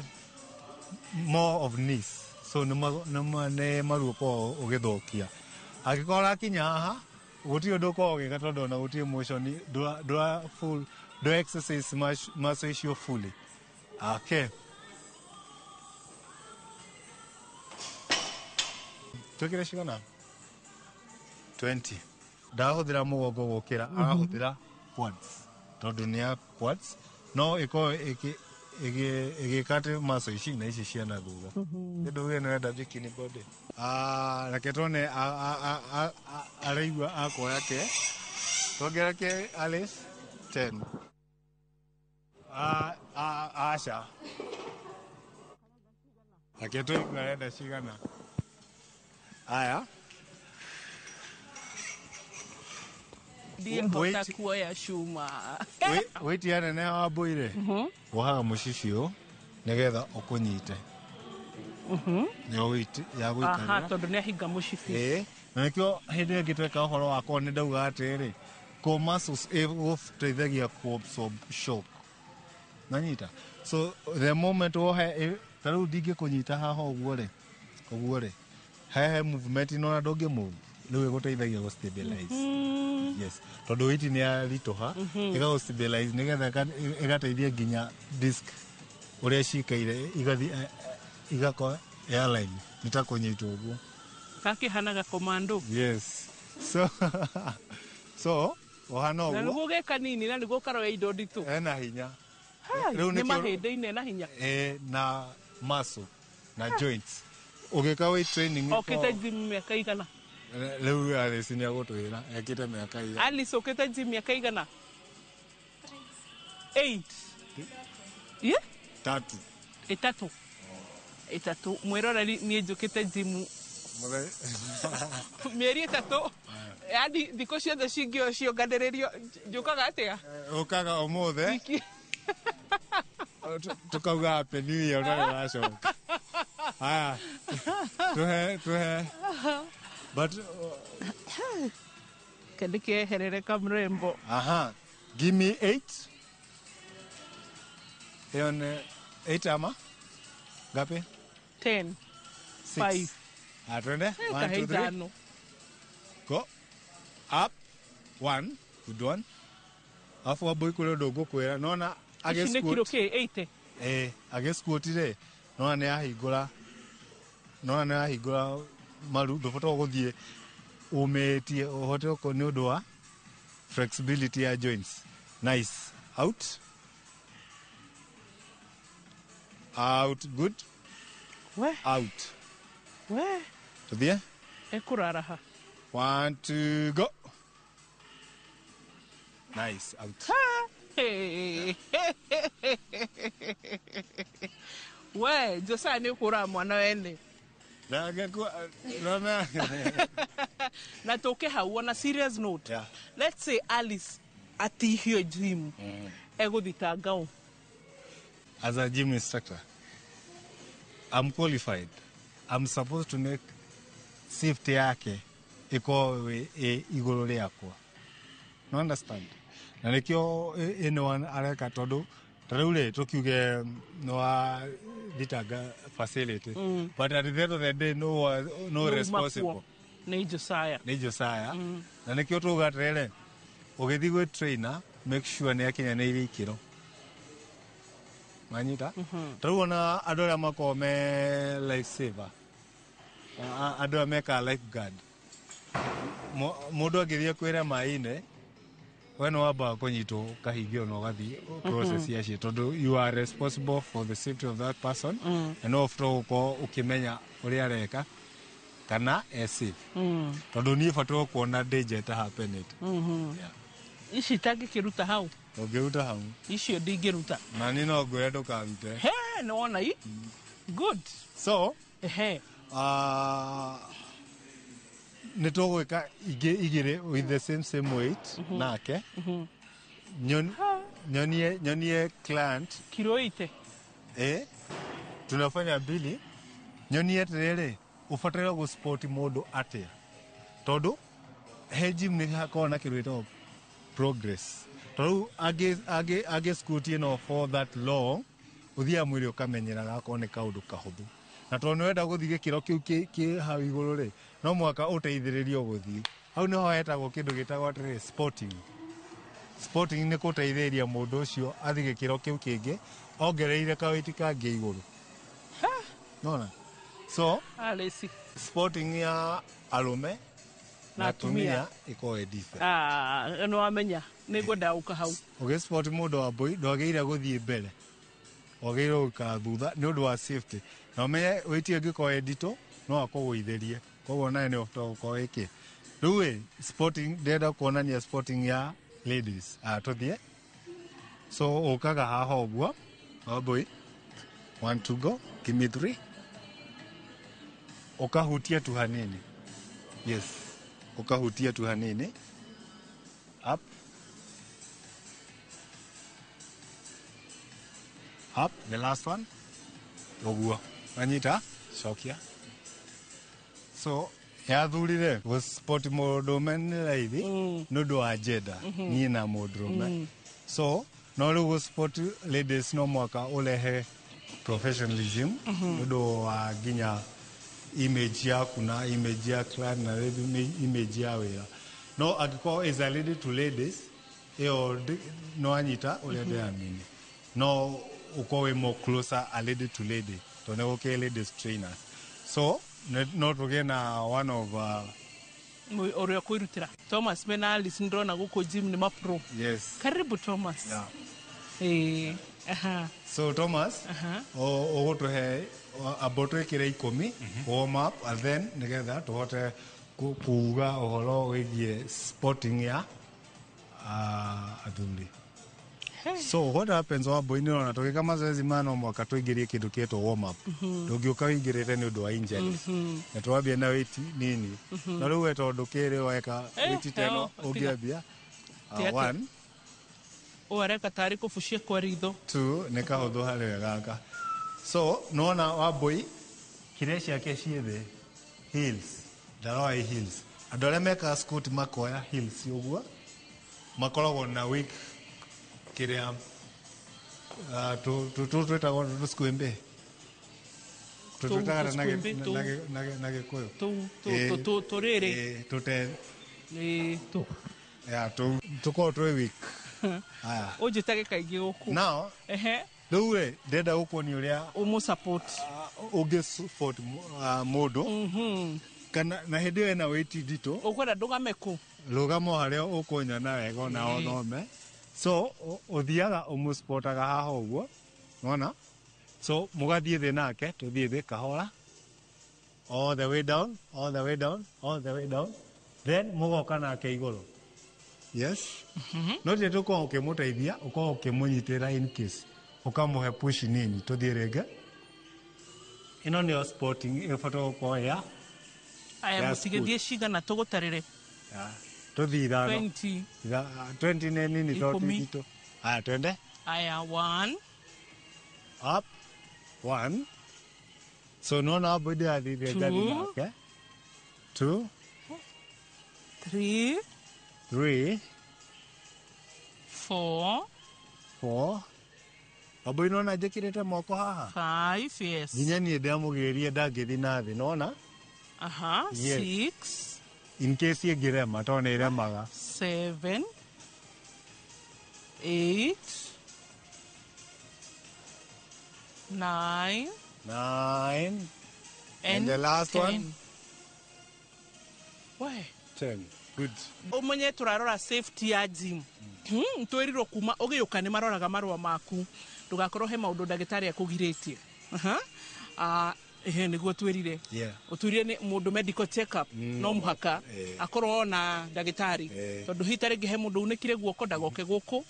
more of knees. So nĩ maru ũkoragwo ũgĩthũkia. Angĩkorwo ũrakinya haha gũtirĩ ũndũ ũkoragwo ũgĩka tondũ ona gũtirĩ motion, ndũra full, ndũra exercise muscle icio fully. Okay. Twĩkĩre cigana? 20. Ndahũthĩra mũgongo gũkĩra, arahũthĩra quads. Tondũ nĩ ya quads, no ĩkorwo ĩgĩka atĩ muscle ici na ici cia na thutha. Nĩ ndauga nĩ wenda bikini body. Reke tuone araigua akoya ke. Tuongerere ke Alice 10. Aca. Reke tũigue arenda cigana. Aya. Ndiahota kuoya cuma. Weight ya nene wa mbũi rĩ, wohaga mũcibi ũyũ nĩgetha ũkũnyite. Nĩyo weight ya gũikarĩra. Tondũ nĩ ahinga mũcibi. Ĩĩ, na nĩkĩo hĩndĩ ĩyo ĩngĩ tweka ũhoro wakwa nĩ ndauga atĩrĩrĩ, core muscles ĩgũteithagia ku absorb shock. Nanyita? So the moment wohe, ta rĩu ndingĩkũnyita haha ũguo rĩ, ũguo rĩ, hehe movement ĩno ona ndũngĩ move, rĩu ĩgũteithagia gũ stabilize. Yes, tondũ weight nĩ yaritũha, ĩgagũ stabilize nĩgetha ĩgateithia nginya disc ũrĩa cikaire igathiĩ igakorwo airline nĩ ta kũnyitwo ũguo. Gakĩhanaga commando. Yes. So ũhana Na ũguo. nĩguo ge kanini na nĩguo karoya indo nditũ. Ena hinya. Rĩu nĩ mahĩndĩ-inĩ ena hinya. Na muscle na joints. Ũgĩka weight training Okĩte gym mĩaka igana? Rĩu Alice nĩ agũtwĩra ekĩte mĩaka igana. Alice, ũkĩte gym mĩaka igana? 8. Yeah? 3. 3. 3. Mwĩroreri niĩ njũkĩte gym mĩeri 3. Yaani thikũ ciothe cingĩo cionganĩrĩrio njũkaga atĩa? Ũkaga ũmũthĩ. Tukauga happy new year ũtarĩ wacoka. Haya. Tuhe. But Kendikeherere kamrembo. Aha. Give me 8. Hiyo ni 8 ama? Ngapi? 10. 6. 5. Ah, twende. 1 2 3. Go. Up. 1. Good one. Afu wambui kũrĩ ũndũ ngũkwĩra. Nona Ici nĩ kiro kĩ 80? Agĩ squat rĩ, nona nĩ ahingũra. Nona nĩ ahingũra maru, ndũbataire gũthiĩ ũmĩtie ũhote gũkorwo nĩ ũndũ wa flexibility ya joints. Nice. Out. Out. Good. We. Out. We. Tũthiĩ? Ekũraraha. 1 2 go. Nice. Out. We, Josiah nĩ ũkũraga mwana wene. Na tũke hau on a serious note. Yeah. Let's say Alice atihio gym. Egũthitanga ũ? As a gym instructor, I'm qualified. I'm supposed to make safety yake ĩkorwo ĩ igũrũ rĩakwa. No understand? Na nĩkĩo anyone areka tondũ ta rĩu rĩ tũkiuge nĩ wa thitanga facility. But at the end of the day no no responsible. Nĩ Josiah. Nĩ Josiah. Na nĩkĩo tuga atĩrĩrĩ, ũgĩthiĩ gwĩ trainer make sure nĩ akinyanĩirie ikĩro. Manyita? Ta rĩu ona andũ arĩa makoragwo me life saver, andũ arĩa mekaga life guard, mũndũ angĩthiĩ kwĩra maĩ-inĩ, We nĩ wambaga kũnyitwo ũkahingio na ũgathiĩ process yacio, tondũ you are responsible for the safety of that person, na no ũbataire gũkorwo ũkĩmenya ũrĩa areka kana e safe, tondũ niĩ bataire kuona danger ĩtahapenĩte. Ici itangĩkĩruta hau. Ũngĩruta hau. Icio ndingĩruta. Na niĩ no ngwĩre ndũkarute. He, nĩ wona i good. So ehe, nĩ tũgwĩka ingĩ igĩrĩ with the same weight nake. Nyonie client. Kiro ite. Tunafanya mbili, nyonie atĩrĩrĩ, ũbataire gũ-spot mũndũ atĩa, tondũ he gym nĩ hakoragwo na kĩndũ gĩtagwo progress. Tondũ angĩ squat ĩno for that long, ũthiaga mwĩrĩ ũkamenyera, gakorwo nĩ kaũndũ kahũthũ, na tondũ nĩ wenda gũthiĩ gĩkĩro kĩu kĩ hau igũrũ rĩ, no mũhaka ũteithĩrĩrio gũthiĩ hau. Nĩho hetagwo kĩndũ gĩtagwo atĩrĩrĩ, spotting. Spotting nĩ gũteithĩrĩria mũndũ ũcio athiĩ gĩkĩro kĩu kĩngĩ ongereire kawĩti kangĩ igũrũ, nona? So Alesi. Spotting ya arũme na na atumia atumia ĩkoragwo ĩ different. Ah, nĩ wamenya nĩ ngwenda gũka hau. Ũgĩspot mũndũ wa mbũi, ndwagĩrĩire gũthiĩ mbere, wagĩrĩirwo gũikara thutha nĩ ũndũ wa safety, na ũmenye weight ĩngĩkorwo ĩ nditũ no akũgũithĩrie, koguo nawe nĩ ũbataire gũkorwo ĩkĩ. Rĩu ĩ spotting, ndĩrenda kuonania spotting ya ladies. Ah, tũthiĩ. So ũkaga haha ũguo, wambũi, one to go, give me three, ũkahutia tu hanini. Yes, ũkahutia tu hanini. Up, up, the last one. Ũguo wanyita, cokia. So yathurire gũspot mũndũrũme nĩ raithi nĩ ũndũ wa gender, niĩ na mũndũrũme. So no rĩu gũspot ladies no mwaka ũrehe professionalism, nĩ ũndũ wa nginya image yaku na image ya client na image ya wĩra. No angĩkorwo is a lady to ladies, ĩyo no anyita ũrĩa ndĩramini, no ũkorwo wĩ more closer a lady to lady, tondũ nĩ gũkĩrĩ ladies trainers. So no tũgĩe na one of Ũrĩa kwĩrutĩra Thomas mena Alice, ndĩrona gũkũ gym nĩ mapro. Yes. Karibu, Thomas. Yeah. Eh, aha. So Thomas, ũgũtũhe amba twĩkĩre 10 warm up, and then nĩgetha tũhote kuuga ũhoro wĩgiĩ spotting ya athuri. So what happens, wambui, nĩ ũrona tũgĩka mazoezi maya no mwaka tũingĩrie kĩndũ kĩetwo warm up. Ndũngĩũka wĩingĩrĩte nĩ ũndũ wa injuries, na twambia na weight nini. No rĩu we tondũ kĩrĩ weka weight ta ĩno, ũngĩambia Ti atĩ. one, Ũyũ areka tarĩ kũbucia kwa ritho. Two, nĩ kahũthũ harĩ we gaka. So nona wambui kĩrĩa ciake ciĩ thĩ, heels ndaroa heels. Andũ arĩa mekaga squat makoya heels ũguo makoragwo na weak kĩrĩa twĩtagwo tũsquimbe, tũtwĩtaga na tũsquimbe, na Gĩkũyũ. Tũrĩrĩ. Tũte Ĩ, tũ ya tũkoragwo twĩ weak. Aya. Ũnjĩtage kaingĩ gũkũ. Now ehe, rĩu rĩ, ndĩrenda gũkuonia ũrĩa ũmũ support. Ũngĩ support mũndũ kana na hĩndĩ ĩyo ĩna weight nditũ. Ũkwenda ndũgame kũ? Rũgamo harĩa ũkũnyona wega ona ũthome. So ũthiaga ũmũspotaga haha ũguo, nona? So mũgathiĩ thĩ nake, tũthiĩ thĩ kahora, all the way down, all the way down, all the way down, then mũgoka nake igũrũ. Yes, no ti tũkorwo ũkĩmũteithia, ũkorwo ũkĩmũnyitĩrĩra in case ũkamũhe push nini. Tũthiĩ rĩngĩ. Ĩno nĩyo spotting ĩbataire gũkorwo ya Aya. Ya. Mũtigĩthiĩ cigana tũgũtarĩre? Ya, tũthiĩ 5. 20. 20 nĩ nini to 10. ti nditũ. Aya, twende. Aya, 1. Up, one. So nona hapo ndĩrathirie ngathi Two. nake. Two. 3. Three. 4. Four. Wambui, nona njĩkĩrĩte moko haha? 5, yes. Nginya niĩ ndamũgĩrie ndangĩthi na thĩ, nona? Aha. Yes. 6. In case ĩngĩrema, tondũ nĩ ĩremaga. 7, 8, 9. Nine. And the last 10. one? We. 10. Good. Ũmenye tũrarora safety ya gym. Twĩrirwo kuma ũgĩũka nĩ maroraga marũa maku, ndũgakorwo he maũndũ ndagĩtarĩ akũgirĩtie. Aha. Ah, ehe, nĩguo twĩrire. Ũtwĩrire nĩ mũndũ medical check up no mũhaka akorwo na ndagĩtarĩ, tondũ hihi ta rĩngĩ he mũndũ unĩkire guoko ndagoke gũkũ,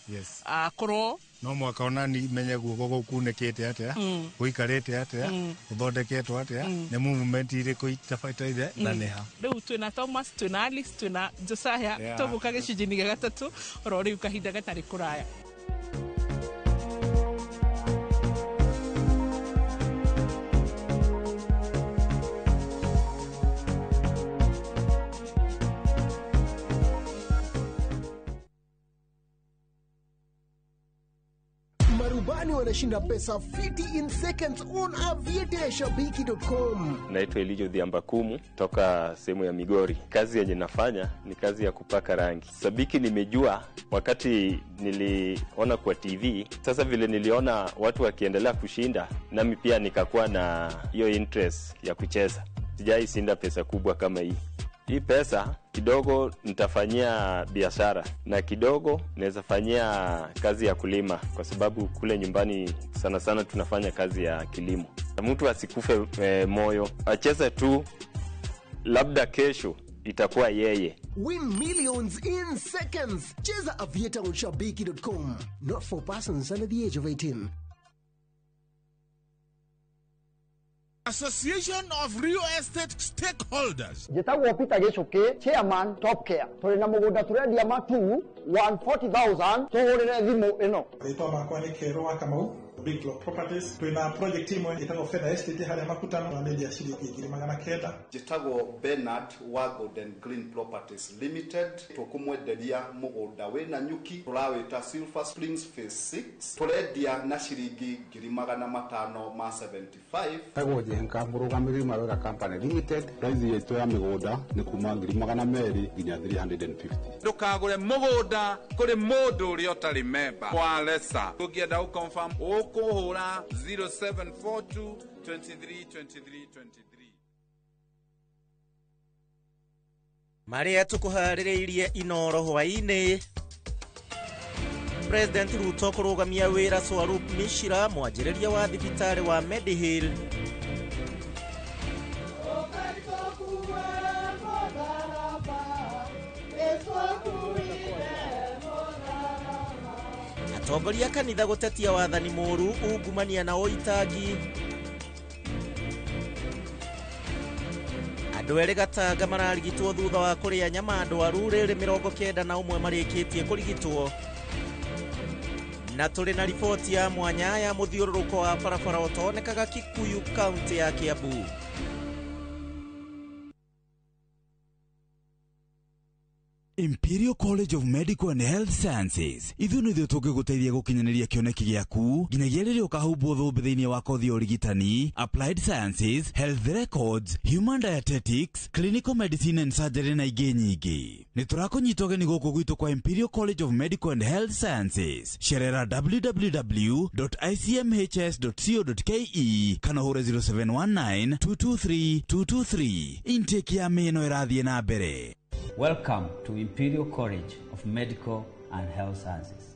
akorwo no mwaka ona ni menye guoko kũu kunĩkĩte atĩa, gũikarĩte atĩa, gũthondeketwo atĩa, nĩ movement irĩkũ itabataire na nĩ ha. Rĩu twĩna Thomas, twĩna Alice, twĩna Josiah. Tũgũka gĩcunjĩ-inĩ gĩa gatatũ oro rĩu, kahinda gatarĩ kũraya. Marubani wanashinda pesa fiti in seconds on aviateashabiki.com. Naitwa Elijo Dhiambakumu toka sehemu ya Migori. Kazi yenye nafanya ni kazi ya kupaka rangi. Sabiki nimejua wakati niliona kwa TV. Sasa vile niliona watu wakiendelea kushinda, nami pia nikakuwa na hiyo interest ya kucheza. Sijai shinda pesa kubwa kama hii. Hii pesa kidogo nitafanyia biashara na kidogo naweza fanyia kazi ya kulima, kwa sababu kule nyumbani sana sana tunafanya kazi ya kilimo. Mtu asikufe moyo, acheze tu, labda kesho itakuwa yeye. Win millions in seconds. Cheza Aviator on shabiki.com. Not for persons under the age of 18. Association of Real Estate Stakeholders. Njĩtagwo Peter Gĩcũkĩ, chairman Top Care. Tũrĩ na mũgũnda tũrendia matu 140,000, tũhũrĩre thimũ ĩno. Rĩtwa makwa nĩ Kerũ wa Kamau, Big Block Properties. Twĩna project imwe ĩtagwo Fedha Estate harĩa Makutano, tũramendia ciringi 900,000. Njĩtagwo Bernard wa Golden Green Properties Limited. Tũkũmwenderia mũgũnda wĩna nyuki, tũrawĩta Silver Springs Phase 6, tũrendia na ciringi 575,000. Tagwo Njenga, mũrũgamĩrĩri Marwega Company Limited. Raithi itũ ya mĩgũnda nĩ kuma 200,000 nginya 350. Ndũkagũre mũgũnda kũrĩ mũndũ ũrĩa ũtarĩ memba wa lesa. Ũngĩenda gũconfirm ũkũhũra 0742 23 23 23. Marĩa tũkũharĩrĩirie Inoro hwaĩ-inĩ: President Ruto kũrũgamia wĩra Swarup Mishra, mwanjĩrĩria wa thibitarĩ wa Medihill. Atongoria a kanitha gũtetia wathani mũũru, ungumania na ũitangi. Andũ erĩ Gatanga mararigitwo thutha wa kũrĩa nyama ndwaru, rĩrĩ 91 marĩkĩtie kũrigitwo. Na tũrĩ na riboti ya mwanya ya mũthiũrũrũko wa barabara ũtonekaga Kikuyu, kaunti ya Kiambu. Imperial College of Medical and Health Sciences, ithuĩ nĩthuĩ tũngĩgũteithia gũkinyanĩria kĩoneki gĩaku nginyagia rĩrĩa ũkahumbwo thũmbĩ thĩinĩ wa kothi ya ũrigitani, Applied Sciences, Health Records, Human Dietetics, Clinical Medicine and Surgery na ingĩ nyingĩ. Nĩ tũrakũnyita ũgeni gũkũ gwitũ kwa Imperial College of Medical and Health Sciences. Cerera www.icmhs.co.ke kana ũhũre 0719 223 223. Intake ya mĩno ĩrathiĩ na mbere. Welcome to Imperial College of Medical and Health Sciences.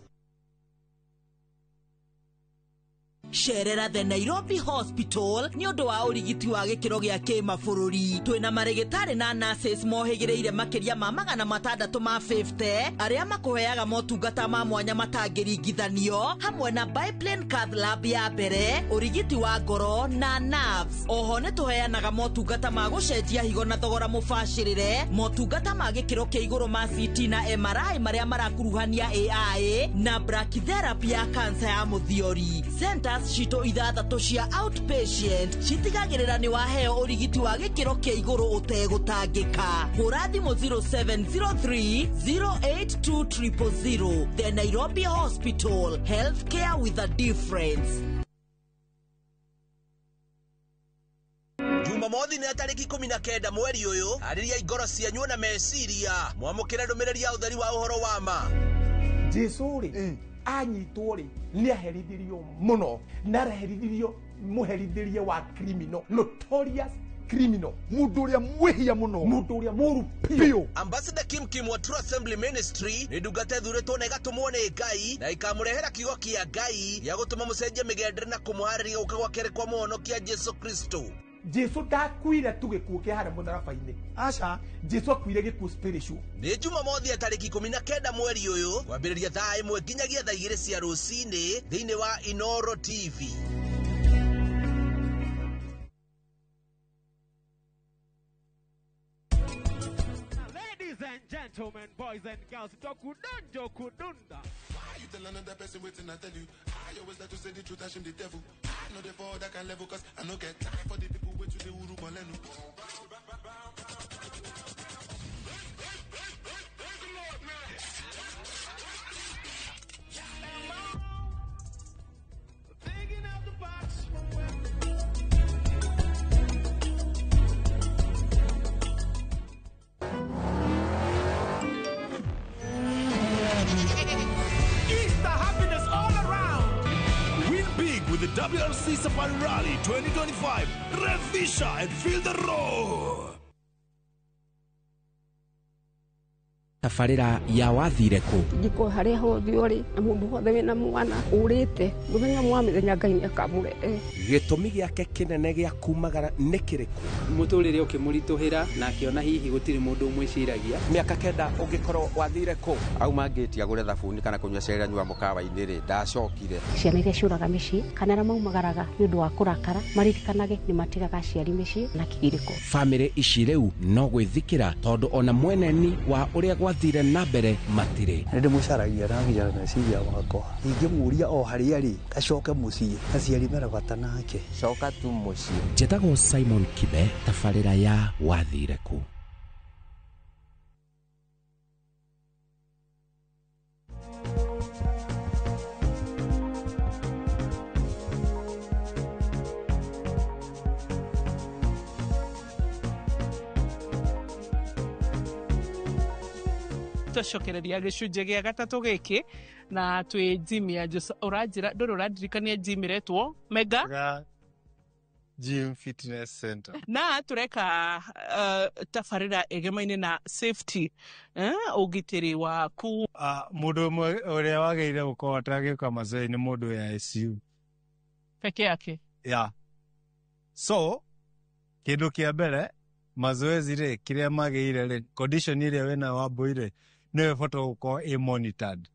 Cerera the Nairobi Hospital nĩ ũndũ wa ũrigiti wa gĩkĩro gĩa kĩmabũrũri. Twĩna marĩgĩtarĩ na nurses mohĩgĩrĩire makĩria ma 650 arĩa makũheaga motungata ma mwanya matangĩringithanio, hamwe na biplane cath lab ya mbere, ũrigiti wa ngoro na nerves. Oho nĩ tũheanaga motungata ma gũcenjia higo na thogora mũbacĩrĩre, motungata ma gĩkĩro kĩa igũrũ ma CT na MRI marĩa marakuruhania AI na brachytherapy ya kansa ya mũthiori. Centers citũ ithathatũ cia outpatient citigagĩrĩra nĩ waheo ũrigiti wa gĩkĩro kĩa igũrũ ũtegũtangĩka. Hũra thimũ 0703 082 000. The Nairobi Hospital, healthcare with a difference. Jumamothi nĩ tarĩki 19 mweri ũyũ. Arĩria ngoro cianyu na meciria, mwamũkĩre ndũmĩrĩri ya ũtheri wa ũhoro wa ma. Jesu rĩ, anyitwo rĩ, nĩ aherithirio mũno, na araherithirio mũherithirie wa criminal, notorious Criminal, mundu uria mwihia muno, mundu uria muru piu. Ambassador Kim Kim wa True Assembly Ministry nĩ ndungata ĩthurĩtwo na ĩgatũmwo nĩ Ngai na ĩkamũrehera kiugo kĩa Ngai gĩa gũtũma mũcenjie mĩgendere na kũmũharĩria gũka gwa kerĩ kwa mũhonokia Jesu Kristo. Jesu ndakuire tu gĩkuũ kĩa harĩa mũtharaba-inĩ, aca, Jesu akuire gĩkuũ spiritual. Nĩ Jumamothi ya tarĩki 19 mweri ũyũ kwambĩrĩria thaa 1 nginyagia thaa 2 cia rũcinĩ thĩinĩ wa Inoro TV. Ladies and gentlemen, boys and girls, Dokudonjo Kudunda. Why you tell another person waiting? I tell you, I always like to say the truth, I shame the devil. I know they for that kind level, cause I no get time for the people wait to the uru bolenu. Thinking out the box. Easter happiness all around. Win big with the WRC Safari Rally 2025. Revisha and feel the roar. Tabarĩra ya wathire kũ? Njiko harĩa hothe ũrĩ na mũndũ wothe wĩna mwana ũrĩte mũthenya mwa mĩthenya Ngai nĩakamũrehe. Gĩtũmi gĩake kĩnene gĩa kumagara nĩ kĩrĩkũ? Mũtũrĩre ũkĩmũritũhĩra na akĩona hihi gũtirĩ mũndũ ũmwĩciragia. Mĩaka 9 ũngĩkorwo wathire kũ? Auma ngĩti agũre thabuni kana kũnyua cai anyua mũkawa-inĩ rĩ, ndacokire. Ciana iria ciũraga mĩciĩ kana arĩa maumagaraga nĩ ũndũ wa kũrakara maririkanage nĩ matigaga aciari mĩciĩ na kĩgirĩko. Bamĩrĩ ici rĩu no gwĩthikĩra tondũ ona mweneni wa ũrĩa gwathire na mbere matirĩ. Nĩ ndĩmũcaragia na nginya meciria makwa, ingĩmũria o harĩa arĩ acoke mũciĩ, aciari mena bata nake. Coka tu mũciĩ. Njĩtagwo Simon Kibe, tabarĩra ya wathire kũ. Twacokereria gĩcunjĩ gĩa gatatũ gĩkĩ na twĩ gym ya ũranjĩra ndũrĩ ũrandirikania gym ĩretwo Mega Gym Fitness Center. Na tũreka tabarĩra ĩgemaine na safety, ũgitĩri waku. Mũndũ ũmwe ũrĩa wagĩrĩire gũkorwo atagĩka mazoezi nĩ mũndũ ya ICU peke yake. Yeah. So kĩndũ kĩa mbere mazoezi rĩ kĩrĩa magĩrĩire rĩ condition ĩrĩa wĩna wa mbũi rĩ nĩyo ĩbata gũkorwo ĩ monitored.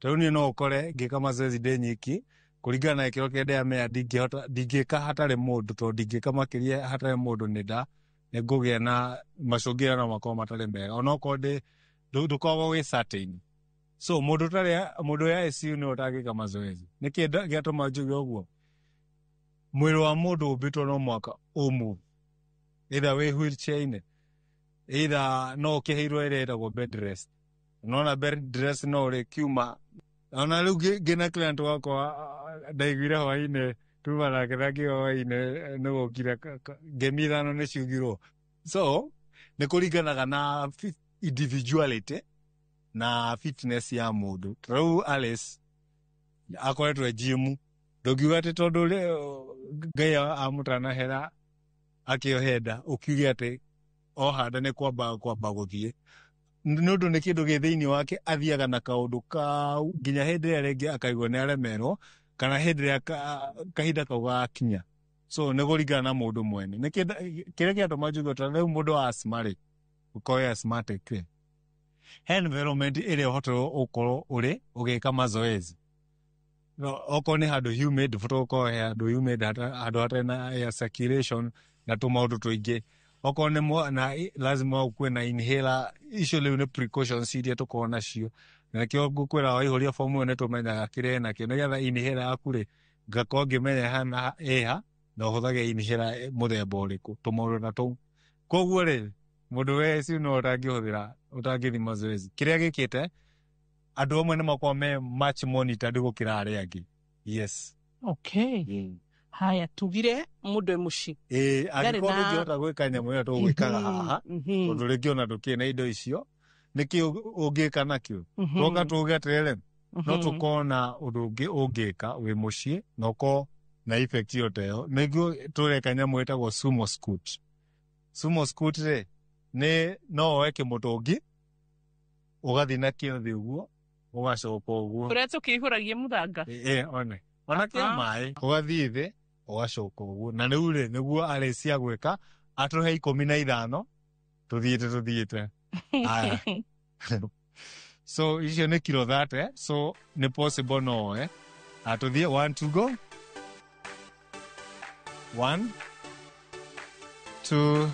Tarĩu niĩ no ũkore ngĩka mazoezi ndĩ nyiki kũringana na gĩkĩro kĩrĩa ndĩramenya ndingĩhota ndingĩka hatarĩ mũndũ tondũ ndingĩka makĩria hatarĩ mũndũ nĩ ngũgĩa na macũngĩrĩro no makorwo matarĩ mega onokorwo ndĩ ndũkoragwo wĩ certain. So mũndũ ũtarĩ mũndũ ya ICU nĩwe ũtangĩka mazoezi. Nĩkĩ gĩatũma njuge ũguo? Mwĩrĩ wa mũndũ ũmbĩtwo no mwaka ũmove, either wĩ wheelchair-inĩ, either no ũkĩheirwo ĩrĩa ĩtagwo bed rest. Unaona bed rest no ũrĩkiuma. Ona rĩu ngĩna client wakwa ndaiguire hwaĩ-inĩ tuma nake na ngĩigua hwaĩ-inĩ nĩ gũkire ngemi 5 nĩ ciugirwo. So nĩ kũringanaga na individuality na fitness ya mũndũ. Ta rĩu Alice akoretwo e gym, ndũngiuga atĩ tondũ Ngai amũtanahera akĩohe nda ũkiuge atĩ oha nda nĩ kwamba gũthiĩ. Nĩ ũndũ nĩ kĩndũ gĩ thĩinĩ wake athiaga na kaũndũ kau nginya hĩndĩ ĩrĩa rĩngĩ akaigua nĩ aremerwo kana hĩndĩ ĩrĩa kahinda kau gakinya. So nĩ kũringana na mũndũ mwene. Nĩ kĩrĩa kĩatũma njuge ta rĩu mũndũ wa asthma rĩ, ũkorwo wĩ asthmatic rĩ, he environment ĩrĩa ũhotaga gũkorwo ũrĩ ũgĩka mazoezi. Okorwo nĩ handũ humid, ũbataire gũkorwo he handũ humid, handũ hatarĩ na air circulation na tũmaũndũ tũingĩ. Okorwo nĩ na lazima ũkue na inhaler, icio rĩu nĩ precautions iria tũkoragwo nacio. Na nĩkĩo ngũkwĩra waihũria fomu ĩyo nĩ tũmenyaga kĩrĩa ĩnakĩo nĩgetha inhaler yaku rĩ ngakorwo ngĩmenya ĩhana ĩha na ũhũthagĩra inhaler mũthemba ũrĩkũ, tũmaũndũ ta tũu. Koguo rĩ mũndũ wĩ ICU no ũtangĩhũthĩra ũtangĩthiĩ mazoezi. Kĩrĩa gĩkĩte andũ amwe nĩ makoragwo me much monitored gũkĩra arĩa angĩ. Yes. Okay. Haya tugire mũndũ e mũciĩ. Ĩĩ, angĩkorwo ndũngĩhota gwĩka nyamũ ĩyo tũgwĩkaga haha tondũ rĩngĩ ona ndũkĩrĩ na indo icio nĩkĩ ũngĩka nakĩo? Twoka tuge atĩrĩrĩ, no tũkorwo na ũndũ ũngĩ ũngĩka wĩ mũciĩ na ũkorwo Na effect ĩyo ta ĩyo nĩguo tũreka nyamũ ĩtagwo sumo scoot. Sumo scoot rĩ, nĩ no woe kĩmũtũngi ũgathiĩ nakĩo thĩ ũguo, ũgacoka ũguo. Ũrĩa tũkĩihũragia mũthanga. Ĩ, one ona kĩa maĩ, ũgathiĩ thĩ ũgacoka ũguo. Na rĩu rĩ, nĩguo arĩcia gwĩka atũhe 15 tũthiĩte. Aya, so icio nĩ kilo 30, so nĩ possible no woe. Atũthiĩ, 1, 2, go. 1, 2.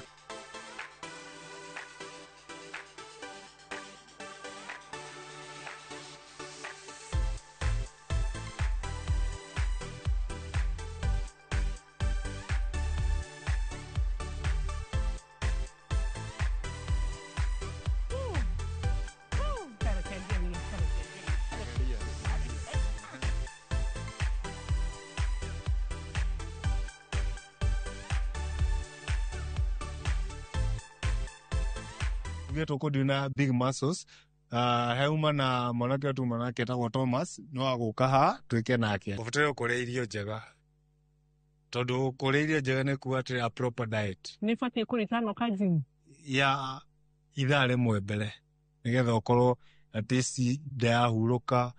Tuge tũkũdeal na big muscles. Heuma na mwanake tuma nake etagwo Thomas, no agũka haha twĩke nake. Ũbataire kũrĩa irio njega, tondũ kũrĩa irio njega nĩ kuga atĩ a proper diet. Nĩ batiĩ kũrĩtano ka gym? Ya ithaa rĩmwe mbere, nĩgetha ũkorwo at least nda yahurũka,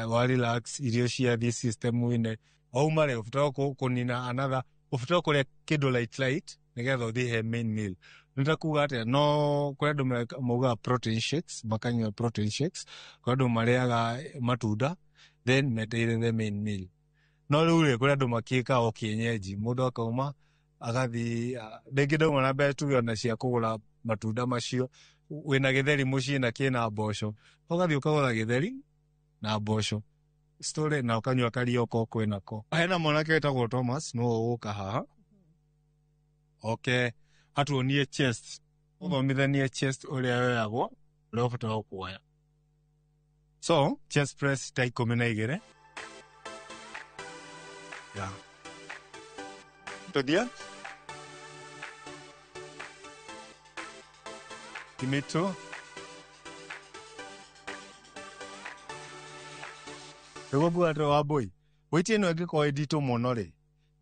wa relax, irio ciathiĩ system-inĩ. Wauma rĩ, ũbataire kũnina another, ũbataire kũrĩa kĩndũ light light nĩgetha ũthiĩ he main meal. Nĩ ta kuga atĩa? No kũrĩ andũ maugaga protein shakes, makanyua protein shakes. Kũrĩ andũ marĩaga matunda, then metereire the main meal. No rĩu rĩ, kũrĩ andũ makĩkaga o kienyeji, mũndũ akauma agathiĩ, rĩngĩ ndauma na mbeca tuge ona cia kũgũra matunda macio, wĩna gĩtheri mũciĩ na kĩna mboco, ũgathiĩ ũkagũra gĩtheri na mboco story na ũkanyua karia oko kwĩnako. Hena mwanake wĩtagwo Thomas, nĩwe ũgũka haha oke atuonie chest, ũthomithanie chest ũrĩa yoyagwo, ũrĩa ũbataire kuoya. So chest press ta 12. Yeah. Tũthiĩ. Give me two. Nĩguo nguga atĩ Wambũi, weight ĩno ĩngĩkorwo ĩ nditũ mũno rĩ,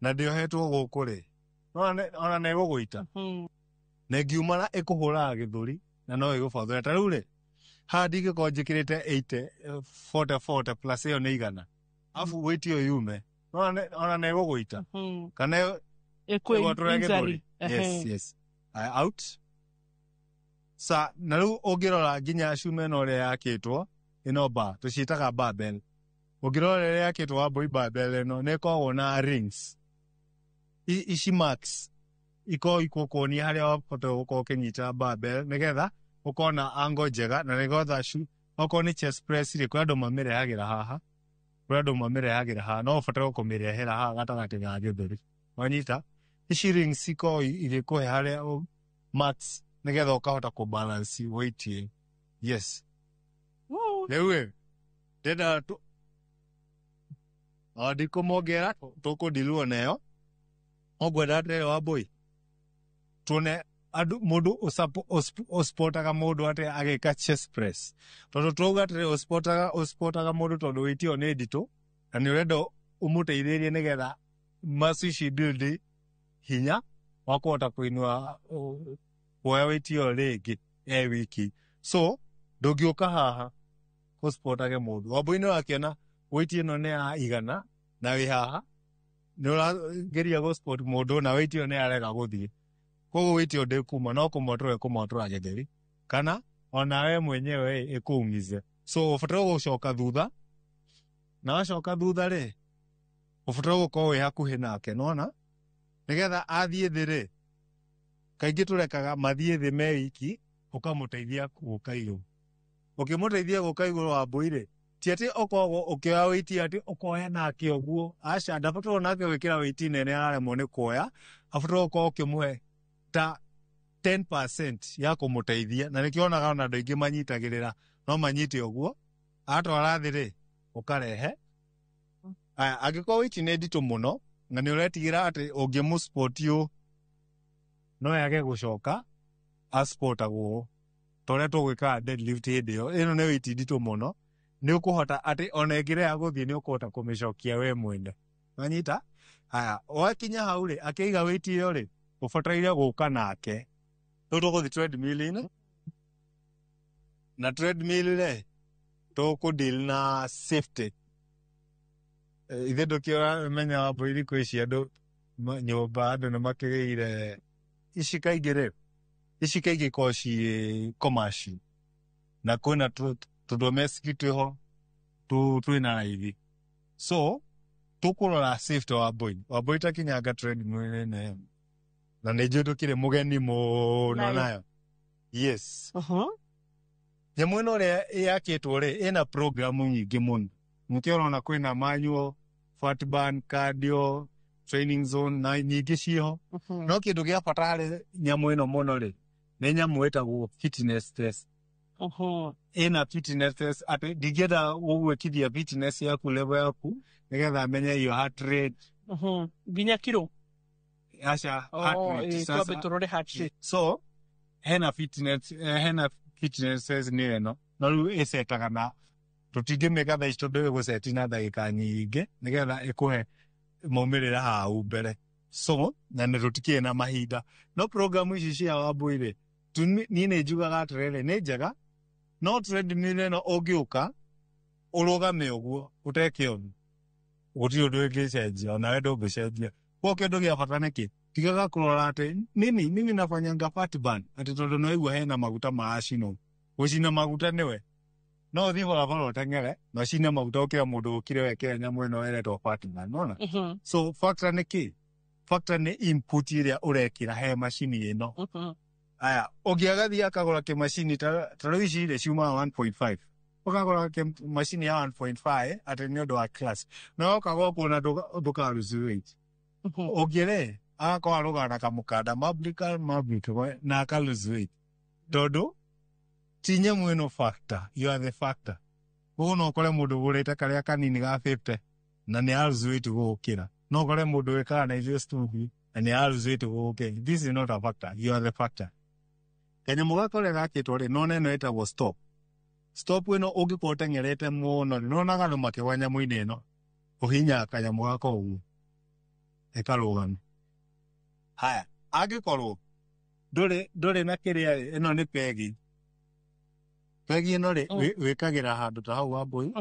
na ndĩohetwo gũkũ rĩ, ona nĩ ĩgũgũita. Na ĩngiuma ĩkũhũraga gĩthũri na no ĩgũbathũre. Ta rĩu rĩ, haha ndingĩkorwo njĩkĩrĩte 80, 40, 40 plus ĩyo nĩ 100. Arabu weight ĩyo yume, ona nĩ ĩgũgũita. Kana ĩgwatũre gĩthũri. Yes. Aya, out. Sa, na rĩu ũngĩrora nginya cuma ĩno ũrĩa yakĩtwo, ĩno bar, tũciĩtaga barbell. Ũngĩrora ũrĩa yakĩtwo Wambũi, barbell ĩno nĩ ĩkoragwo na rings. Ici marks ikoragwo igũkuonia harĩa wabata gũkorwo ũkĩnyita barbell nĩgetha ũkorwo na angle njega, na nĩgetha okorwo nĩ chest press rĩ, kũrĩ andũ mamĩrehagĩra haha, kũrĩ andũ mamĩrehagĩra haha, no ũbatare kũmĩrehera haha gatagatĩ ga gĩthũri. Wanyita? Ici rings ikoragwo igĩkũhe harĩa marks nĩgetha ũkahota kũbalance weight ĩyo. Yes. Rĩu ĩ, ndĩrenda o ndikũmongera, tũkũndiluo nayo. Ũngwenda atĩrĩrĩ Wambũi, tuone andũ mũndũ ũspotaga mũndũ atĩa agĩka chest press. Tondũ twauga atĩrĩrĩ, ũspotaga mũndũ tondũ weight ĩyo nĩ nditũ na nĩ ũrenda ũmũteithĩrĩrie nĩgetha muscle ici build hinya wa kũhota kũinua, kuoya weight ĩyo rĩngĩ e wiki. So ndũngĩũka haha ũspotage mũndũ. Wambũi nĩ ũrakĩona weight ĩno nĩ ya 100 na wĩ haha nĩ ũrageria gũspot mũndũ na weight ĩyo nĩ yarega gũthiĩ. Koguo weight ĩyo ndĩkuma, no kũmwatũra ĩkũmwatũra gĩthũri kana ona we mwenyewe ĩkũumize. So ũbataire gũcoka thutha, na wacoka thutha rĩ, ũbataire gũkorwo wĩ hakuhĩ nake, nĩwona? Nĩgetha athiĩ thĩ rĩ, kaingĩ tũrekaga mathiĩ thĩ me wiki, ũkamũteithia gũka igũrũ. Ũkĩmũteithia gũka igũrũ Wambũi rĩ, ti atĩ ũkoragwo ũkĩoya weight atĩ ũkoya nake ũguo, aca, ndabatarwo nake gwĩkĩra weight nene araremwo nĩ kuoya, abatarwo gũkorwo ũkĩmũhe ta 10% ya kũmũteithia, na nĩkĩo wonaga ona andũ aingĩ manyitagĩrĩra, no manyite ũguo, atwara thĩ rĩ, ũkarehe. Aya, angĩkorwo weight nĩ nditũ mũno na nĩ ũretigĩra atĩ ũngĩmũspot ũũ no yage gũcoka aspotagwo ta ũrĩa tũgwĩkaga deadlift hĩndĩ ĩyo, ĩno nĩ weight nditũ mũno, nĩ ũkũhota atĩ ona ĩngĩrega gũthiĩ nĩ ũkũhota kũmĩcokia we mwene. Wanyita? Aya, wakinya hau rĩ, akĩiga weight ĩyo rĩ, ũbataire gũka nake. Rĩu tũgũthiĩ treadmill-inĩ, na treadmill rĩ, tũkũ deal na safety. Ithe ndũkĩramenya Wambũi thikũ ici andũ nyũmba andũ nĩ makĩgĩire ici kaingĩ rĩ, ici kaingĩ ikoragwo ciĩ commercial na kwĩna tũdomestic twĩho twĩna raithi, so tũkũrora safety wa Wambũi. Wambũi takinyanga treadmill ĩno, na nĩ njũĩ ndũkĩrĩ mũgeni mũno Nayo. Nayo, yes. Nyamũ ĩno ũrĩa yakĩtwo rĩ, ĩna program nyingĩ mũno. Nĩkĩo ũrona kwĩna manual, fat burn, cardio, training zone na nyingĩ ciĩho. No kĩndũ gĩa bata harĩ nyamũ ĩno mũno rĩ, nĩ nyamũ ĩtagwo fitness test. Ĩna fitness test atĩ ndingĩenda gũgwĩkithia fitness yaku, level yaku, nĩgetha menye your heart rate. Nginya kiro? Aca. Oh, Heart rate. Twambe tũrore heart rate. So hena fitness, hena fitness test nĩ ĩno, no rĩu ĩcetaga na tũtingĩmĩka thaa ici tondũ ĩgũceti na ndagĩka nyingĩ nĩgetha ĩkũhe maumĩrĩra hau mbere, so na nĩ tũtikĩrĩ na mahinda. No program ici cia Wambũi rĩ, niĩ nĩ njugaga atĩrĩrĩ, nĩ njega, no treadmill ĩno ũngĩũka ũrũgame ũguo ũteke ũndũ, gũtirĩ ũndũ ĩngĩcenjia, onawe ndũngĩcenjia. Kwa kĩndũ gĩa bata nĩkĩ, tigaga kũrora atĩ nini mimi nafanyanga fat burn, atĩ tondũ nĩwaigua hena maguta maracinwo. Gũcina maguta nĩwe no ũthiĩ barabara ũteng'ere na ũcine maguta ũkĩra mũndũ ũkire wekĩra nyamũ ĩno ĩretwo fat burn, nona. So factor nĩ kĩ? Factor nĩ input ĩrĩa ũrekĩra he macini ĩno. Aya, ũngĩ agathiĩ akagũra kĩmacini ta rĩu ici rĩ ciumaga 1.5, ũkagũra macini ya 1.5 atĩ nĩ ũndũ wa class, na woka gwaku ona ndũka lose weight. Ũngĩ rĩ, agakorwo arũgana na kamũkanda mabrika mabrika na aka lose weight, tondũ ti nyamũ ĩno factor, you are the factor. Koguo no ũkore mũndũ ũgũrĩte karĩa kanini ga 50 na nĩ a lose weight gũgũkĩra, no ũkore mũndũ wĩkaga na ithuĩ studio na nĩ a lose weight gũgũkĩra. This is not a factor, you are the factor. Kanyamũ gaka ũrĩa gakĩtwo rĩ, nona ĩno ĩtagwo stop. Stop ĩno, ũngĩkorwo ũteng'erete mũno rĩ, nonaga andũ makĩgwa nyamũ-inĩ ĩno, ũhinyaga kanyamũ gaka ũguo ĩkarũgama. Haya, angĩkorwo ndũrĩ na kĩrĩa rĩ, ĩno nĩ pegi. Pegi ĩno rĩ, wĩkagĩra handũ ta hau Wambũi,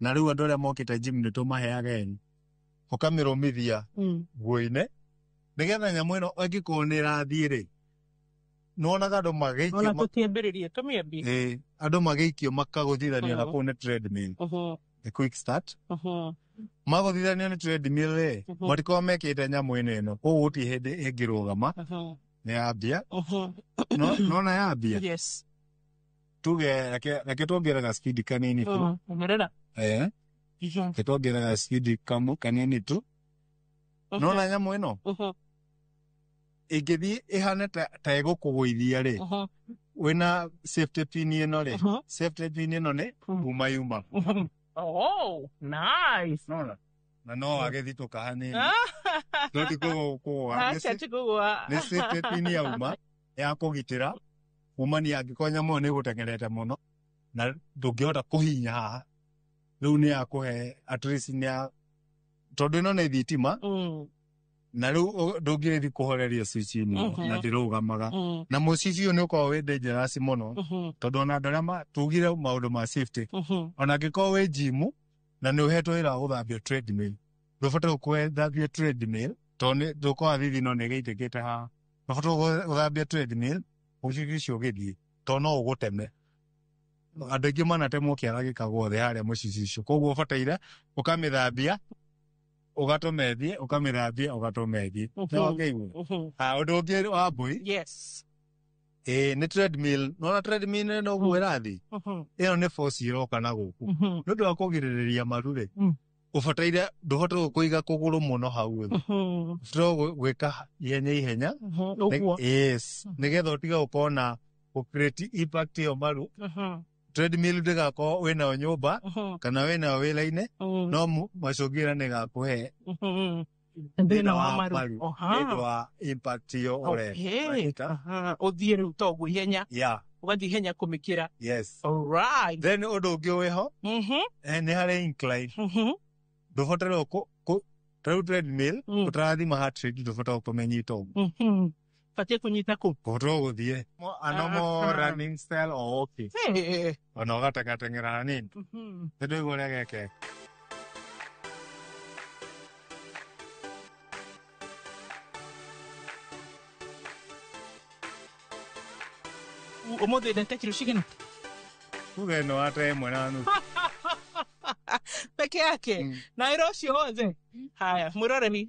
na rĩu andũ arĩa mokĩte gym nĩ tũmaheaga ĩno, ũkamĩrũmithia nguo-inĩ nĩgetha nyamũ ĩno ĩngĩkorwo nĩ ĩrathiĩ rĩ, nĩwonaga andũ magĩikio Ona tũtiambĩrĩrie, tũmĩambie. Ĩĩ, andũ magĩikio makagũthithanio na kũu nĩ treadmill, the quick start. Magũthithanio nĩ treadmill rĩ, matikoragwo mekĩte nyamũ ĩno, koguo gũtirĩ hĩndĩ ĩngĩrũgama. Nĩ yambia. Nona yambia. Yes. Tuge reke tuongerera speed kanini tu. Ongerera. Reke tuongerera speed kamu kanini tu. Nona nyamũ ĩno ĩngĩthiĩ ĩhane ta ĩgũkũgũithia rĩ, wĩna safety pin ĩno rĩ, safety pin ĩno nĩ kuma yuma. Oh, nice. Nona na no agĩthitũka hanini, no ti kũgũa. Aca, ti kũgũa. Nĩ safety pin yauma ya kũgitĩra kumania angĩkorwo nyamũ ĩyo nĩ ĩgũteng'erete mũno na ndũngĩhota kũhinya haha, rĩu nĩ yakũhe at least nĩ ya tondũ ĩno nĩ thitima, na rĩu ndũngĩrĩthi kũhoreria switch ĩno na ndĩrũgamaga. Na mũcibi ũyũ nĩ ũkoragwo wĩ dangerous mũno, tondũ ona andũ arĩa tugire maũndũ ma safety, ona angĩkorwo wĩ gym na nĩ ũhetwo wĩra wa gũthambia treadmill, ndũbataire gũthambia treadmill tondũ ndũkorwa thithino nĩ ĩgĩitĩkĩte haha. Ndũbataire gũthambia treadmill mũcibi ũcio ũgĩthiĩ, tondũ no ũgũteme. Andũ aingĩ manatemwo kĩara gĩkagwo thĩ harĩa mũcibi ũcio. Koguo ũbataire ũkamĩthambia, ũgatũma ĩthiĩ, ũkamĩthambia, ũgatũma ĩthiĩ. Nĩ wakĩigua? Ah, ũndũ ũngĩ wa mbui. Yes. Ĩĩ, nĩ treadmill. Nona treadmill ĩno ũguo ĩrathiĩ, ĩno nĩ force ĩroka na gũkũ. Nĩ ũndũ wa kũgirĩrĩria maru rĩ, ũbataire ndũhote kũiga kũgũrũ mũno hau thĩ, ũbataire gwĩka ihenya ihenya. Ũguo. Yes, nĩgetha ũtige gũkorwo na gũ create impact ĩyo maru. Treadmill ndĩgakorwo wĩnayo nyũmba kana wĩnayo wĩra-inĩ, no macũngĩrĩra nĩ ĩgakũhe thĩna wa maru. Nĩ ũndũ wa impact ĩyo ũreka. Okay. Ũthiĩ rĩu ta ũguo ihenya. Ũgathiĩ ihenya kũmĩkĩra. Yes. Alright. Then ũndũ ũngĩ wĩho, nĩ harĩ incline. Ndũbataire Tarĩu treadmill ũtarathima heart rate ndũbataga kũmenyita ũguo. Batie kũnyita kũ? Kũhota gũthiĩ a normal running style or walking. Ona ũgatengateng'era hanini. Nĩ ndũigua ũrĩa gekeka. Ũmũthĩ ndete kiro cigana? Tuge ĩno wate 1.5. Peke yake na wĩra ũcio wothe. Haya, mwĩroreri,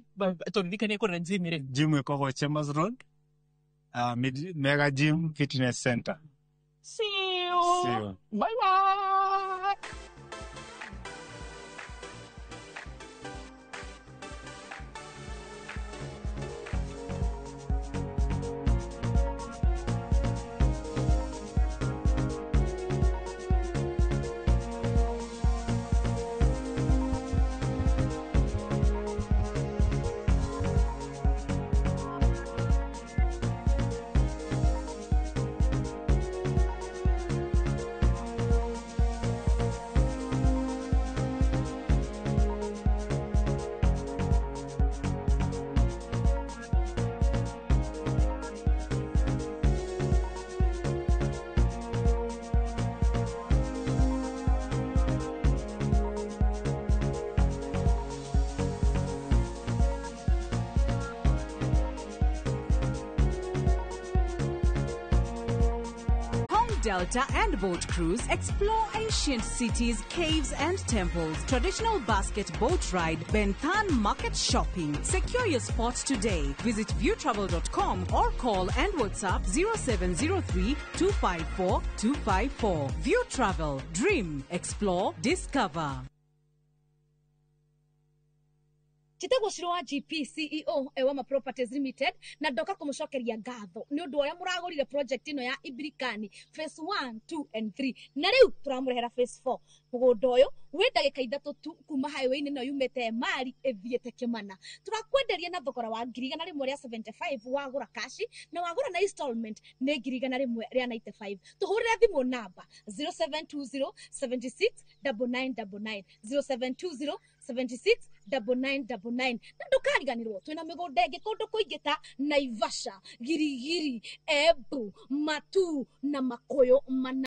tũririkanie kũrĩa gym rĩ. Gym ĩkoragwo Chambers Road, Mega Gym Fitness Center. See you. See you. Bye bye. Delta and boat cruise, explore ancient cities, caves and temples, traditional basket boat ride, Benthan market shopping. Secure your spot today. Visit viewtravel.com or call and WhatsApp 0703 254 254. View Travel. Dream, explore, discover. Njĩtagwo Shiro wa GP CEO Ewama Properties Limited na ndoka kũmũcokeria ngatho nĩ ũndũ ũrĩa mũragũrire project ĩno ya Ibirikani phase 1, 2 and 3 na rĩu tũramũrehera phase 4. Mũgũnda ũyũ wĩ ndagĩka 3 tu kuma highway-inĩ ĩno yumĩte Emali ĩthiĩte Kĩmana. Tũrakwenderia na thogora wa 175,000 wagũra kashi na wagũra na installment nĩ 195,000. Tũhũrĩre thimũ namba 0720 76 9999 0720 76 9999 na ndũkariganĩrwo twĩna mĩgũnda ĩngĩ kũndũ kũingĩ ta Naivasha, Girigiri, Embu, Matuu na Makũyũ mana.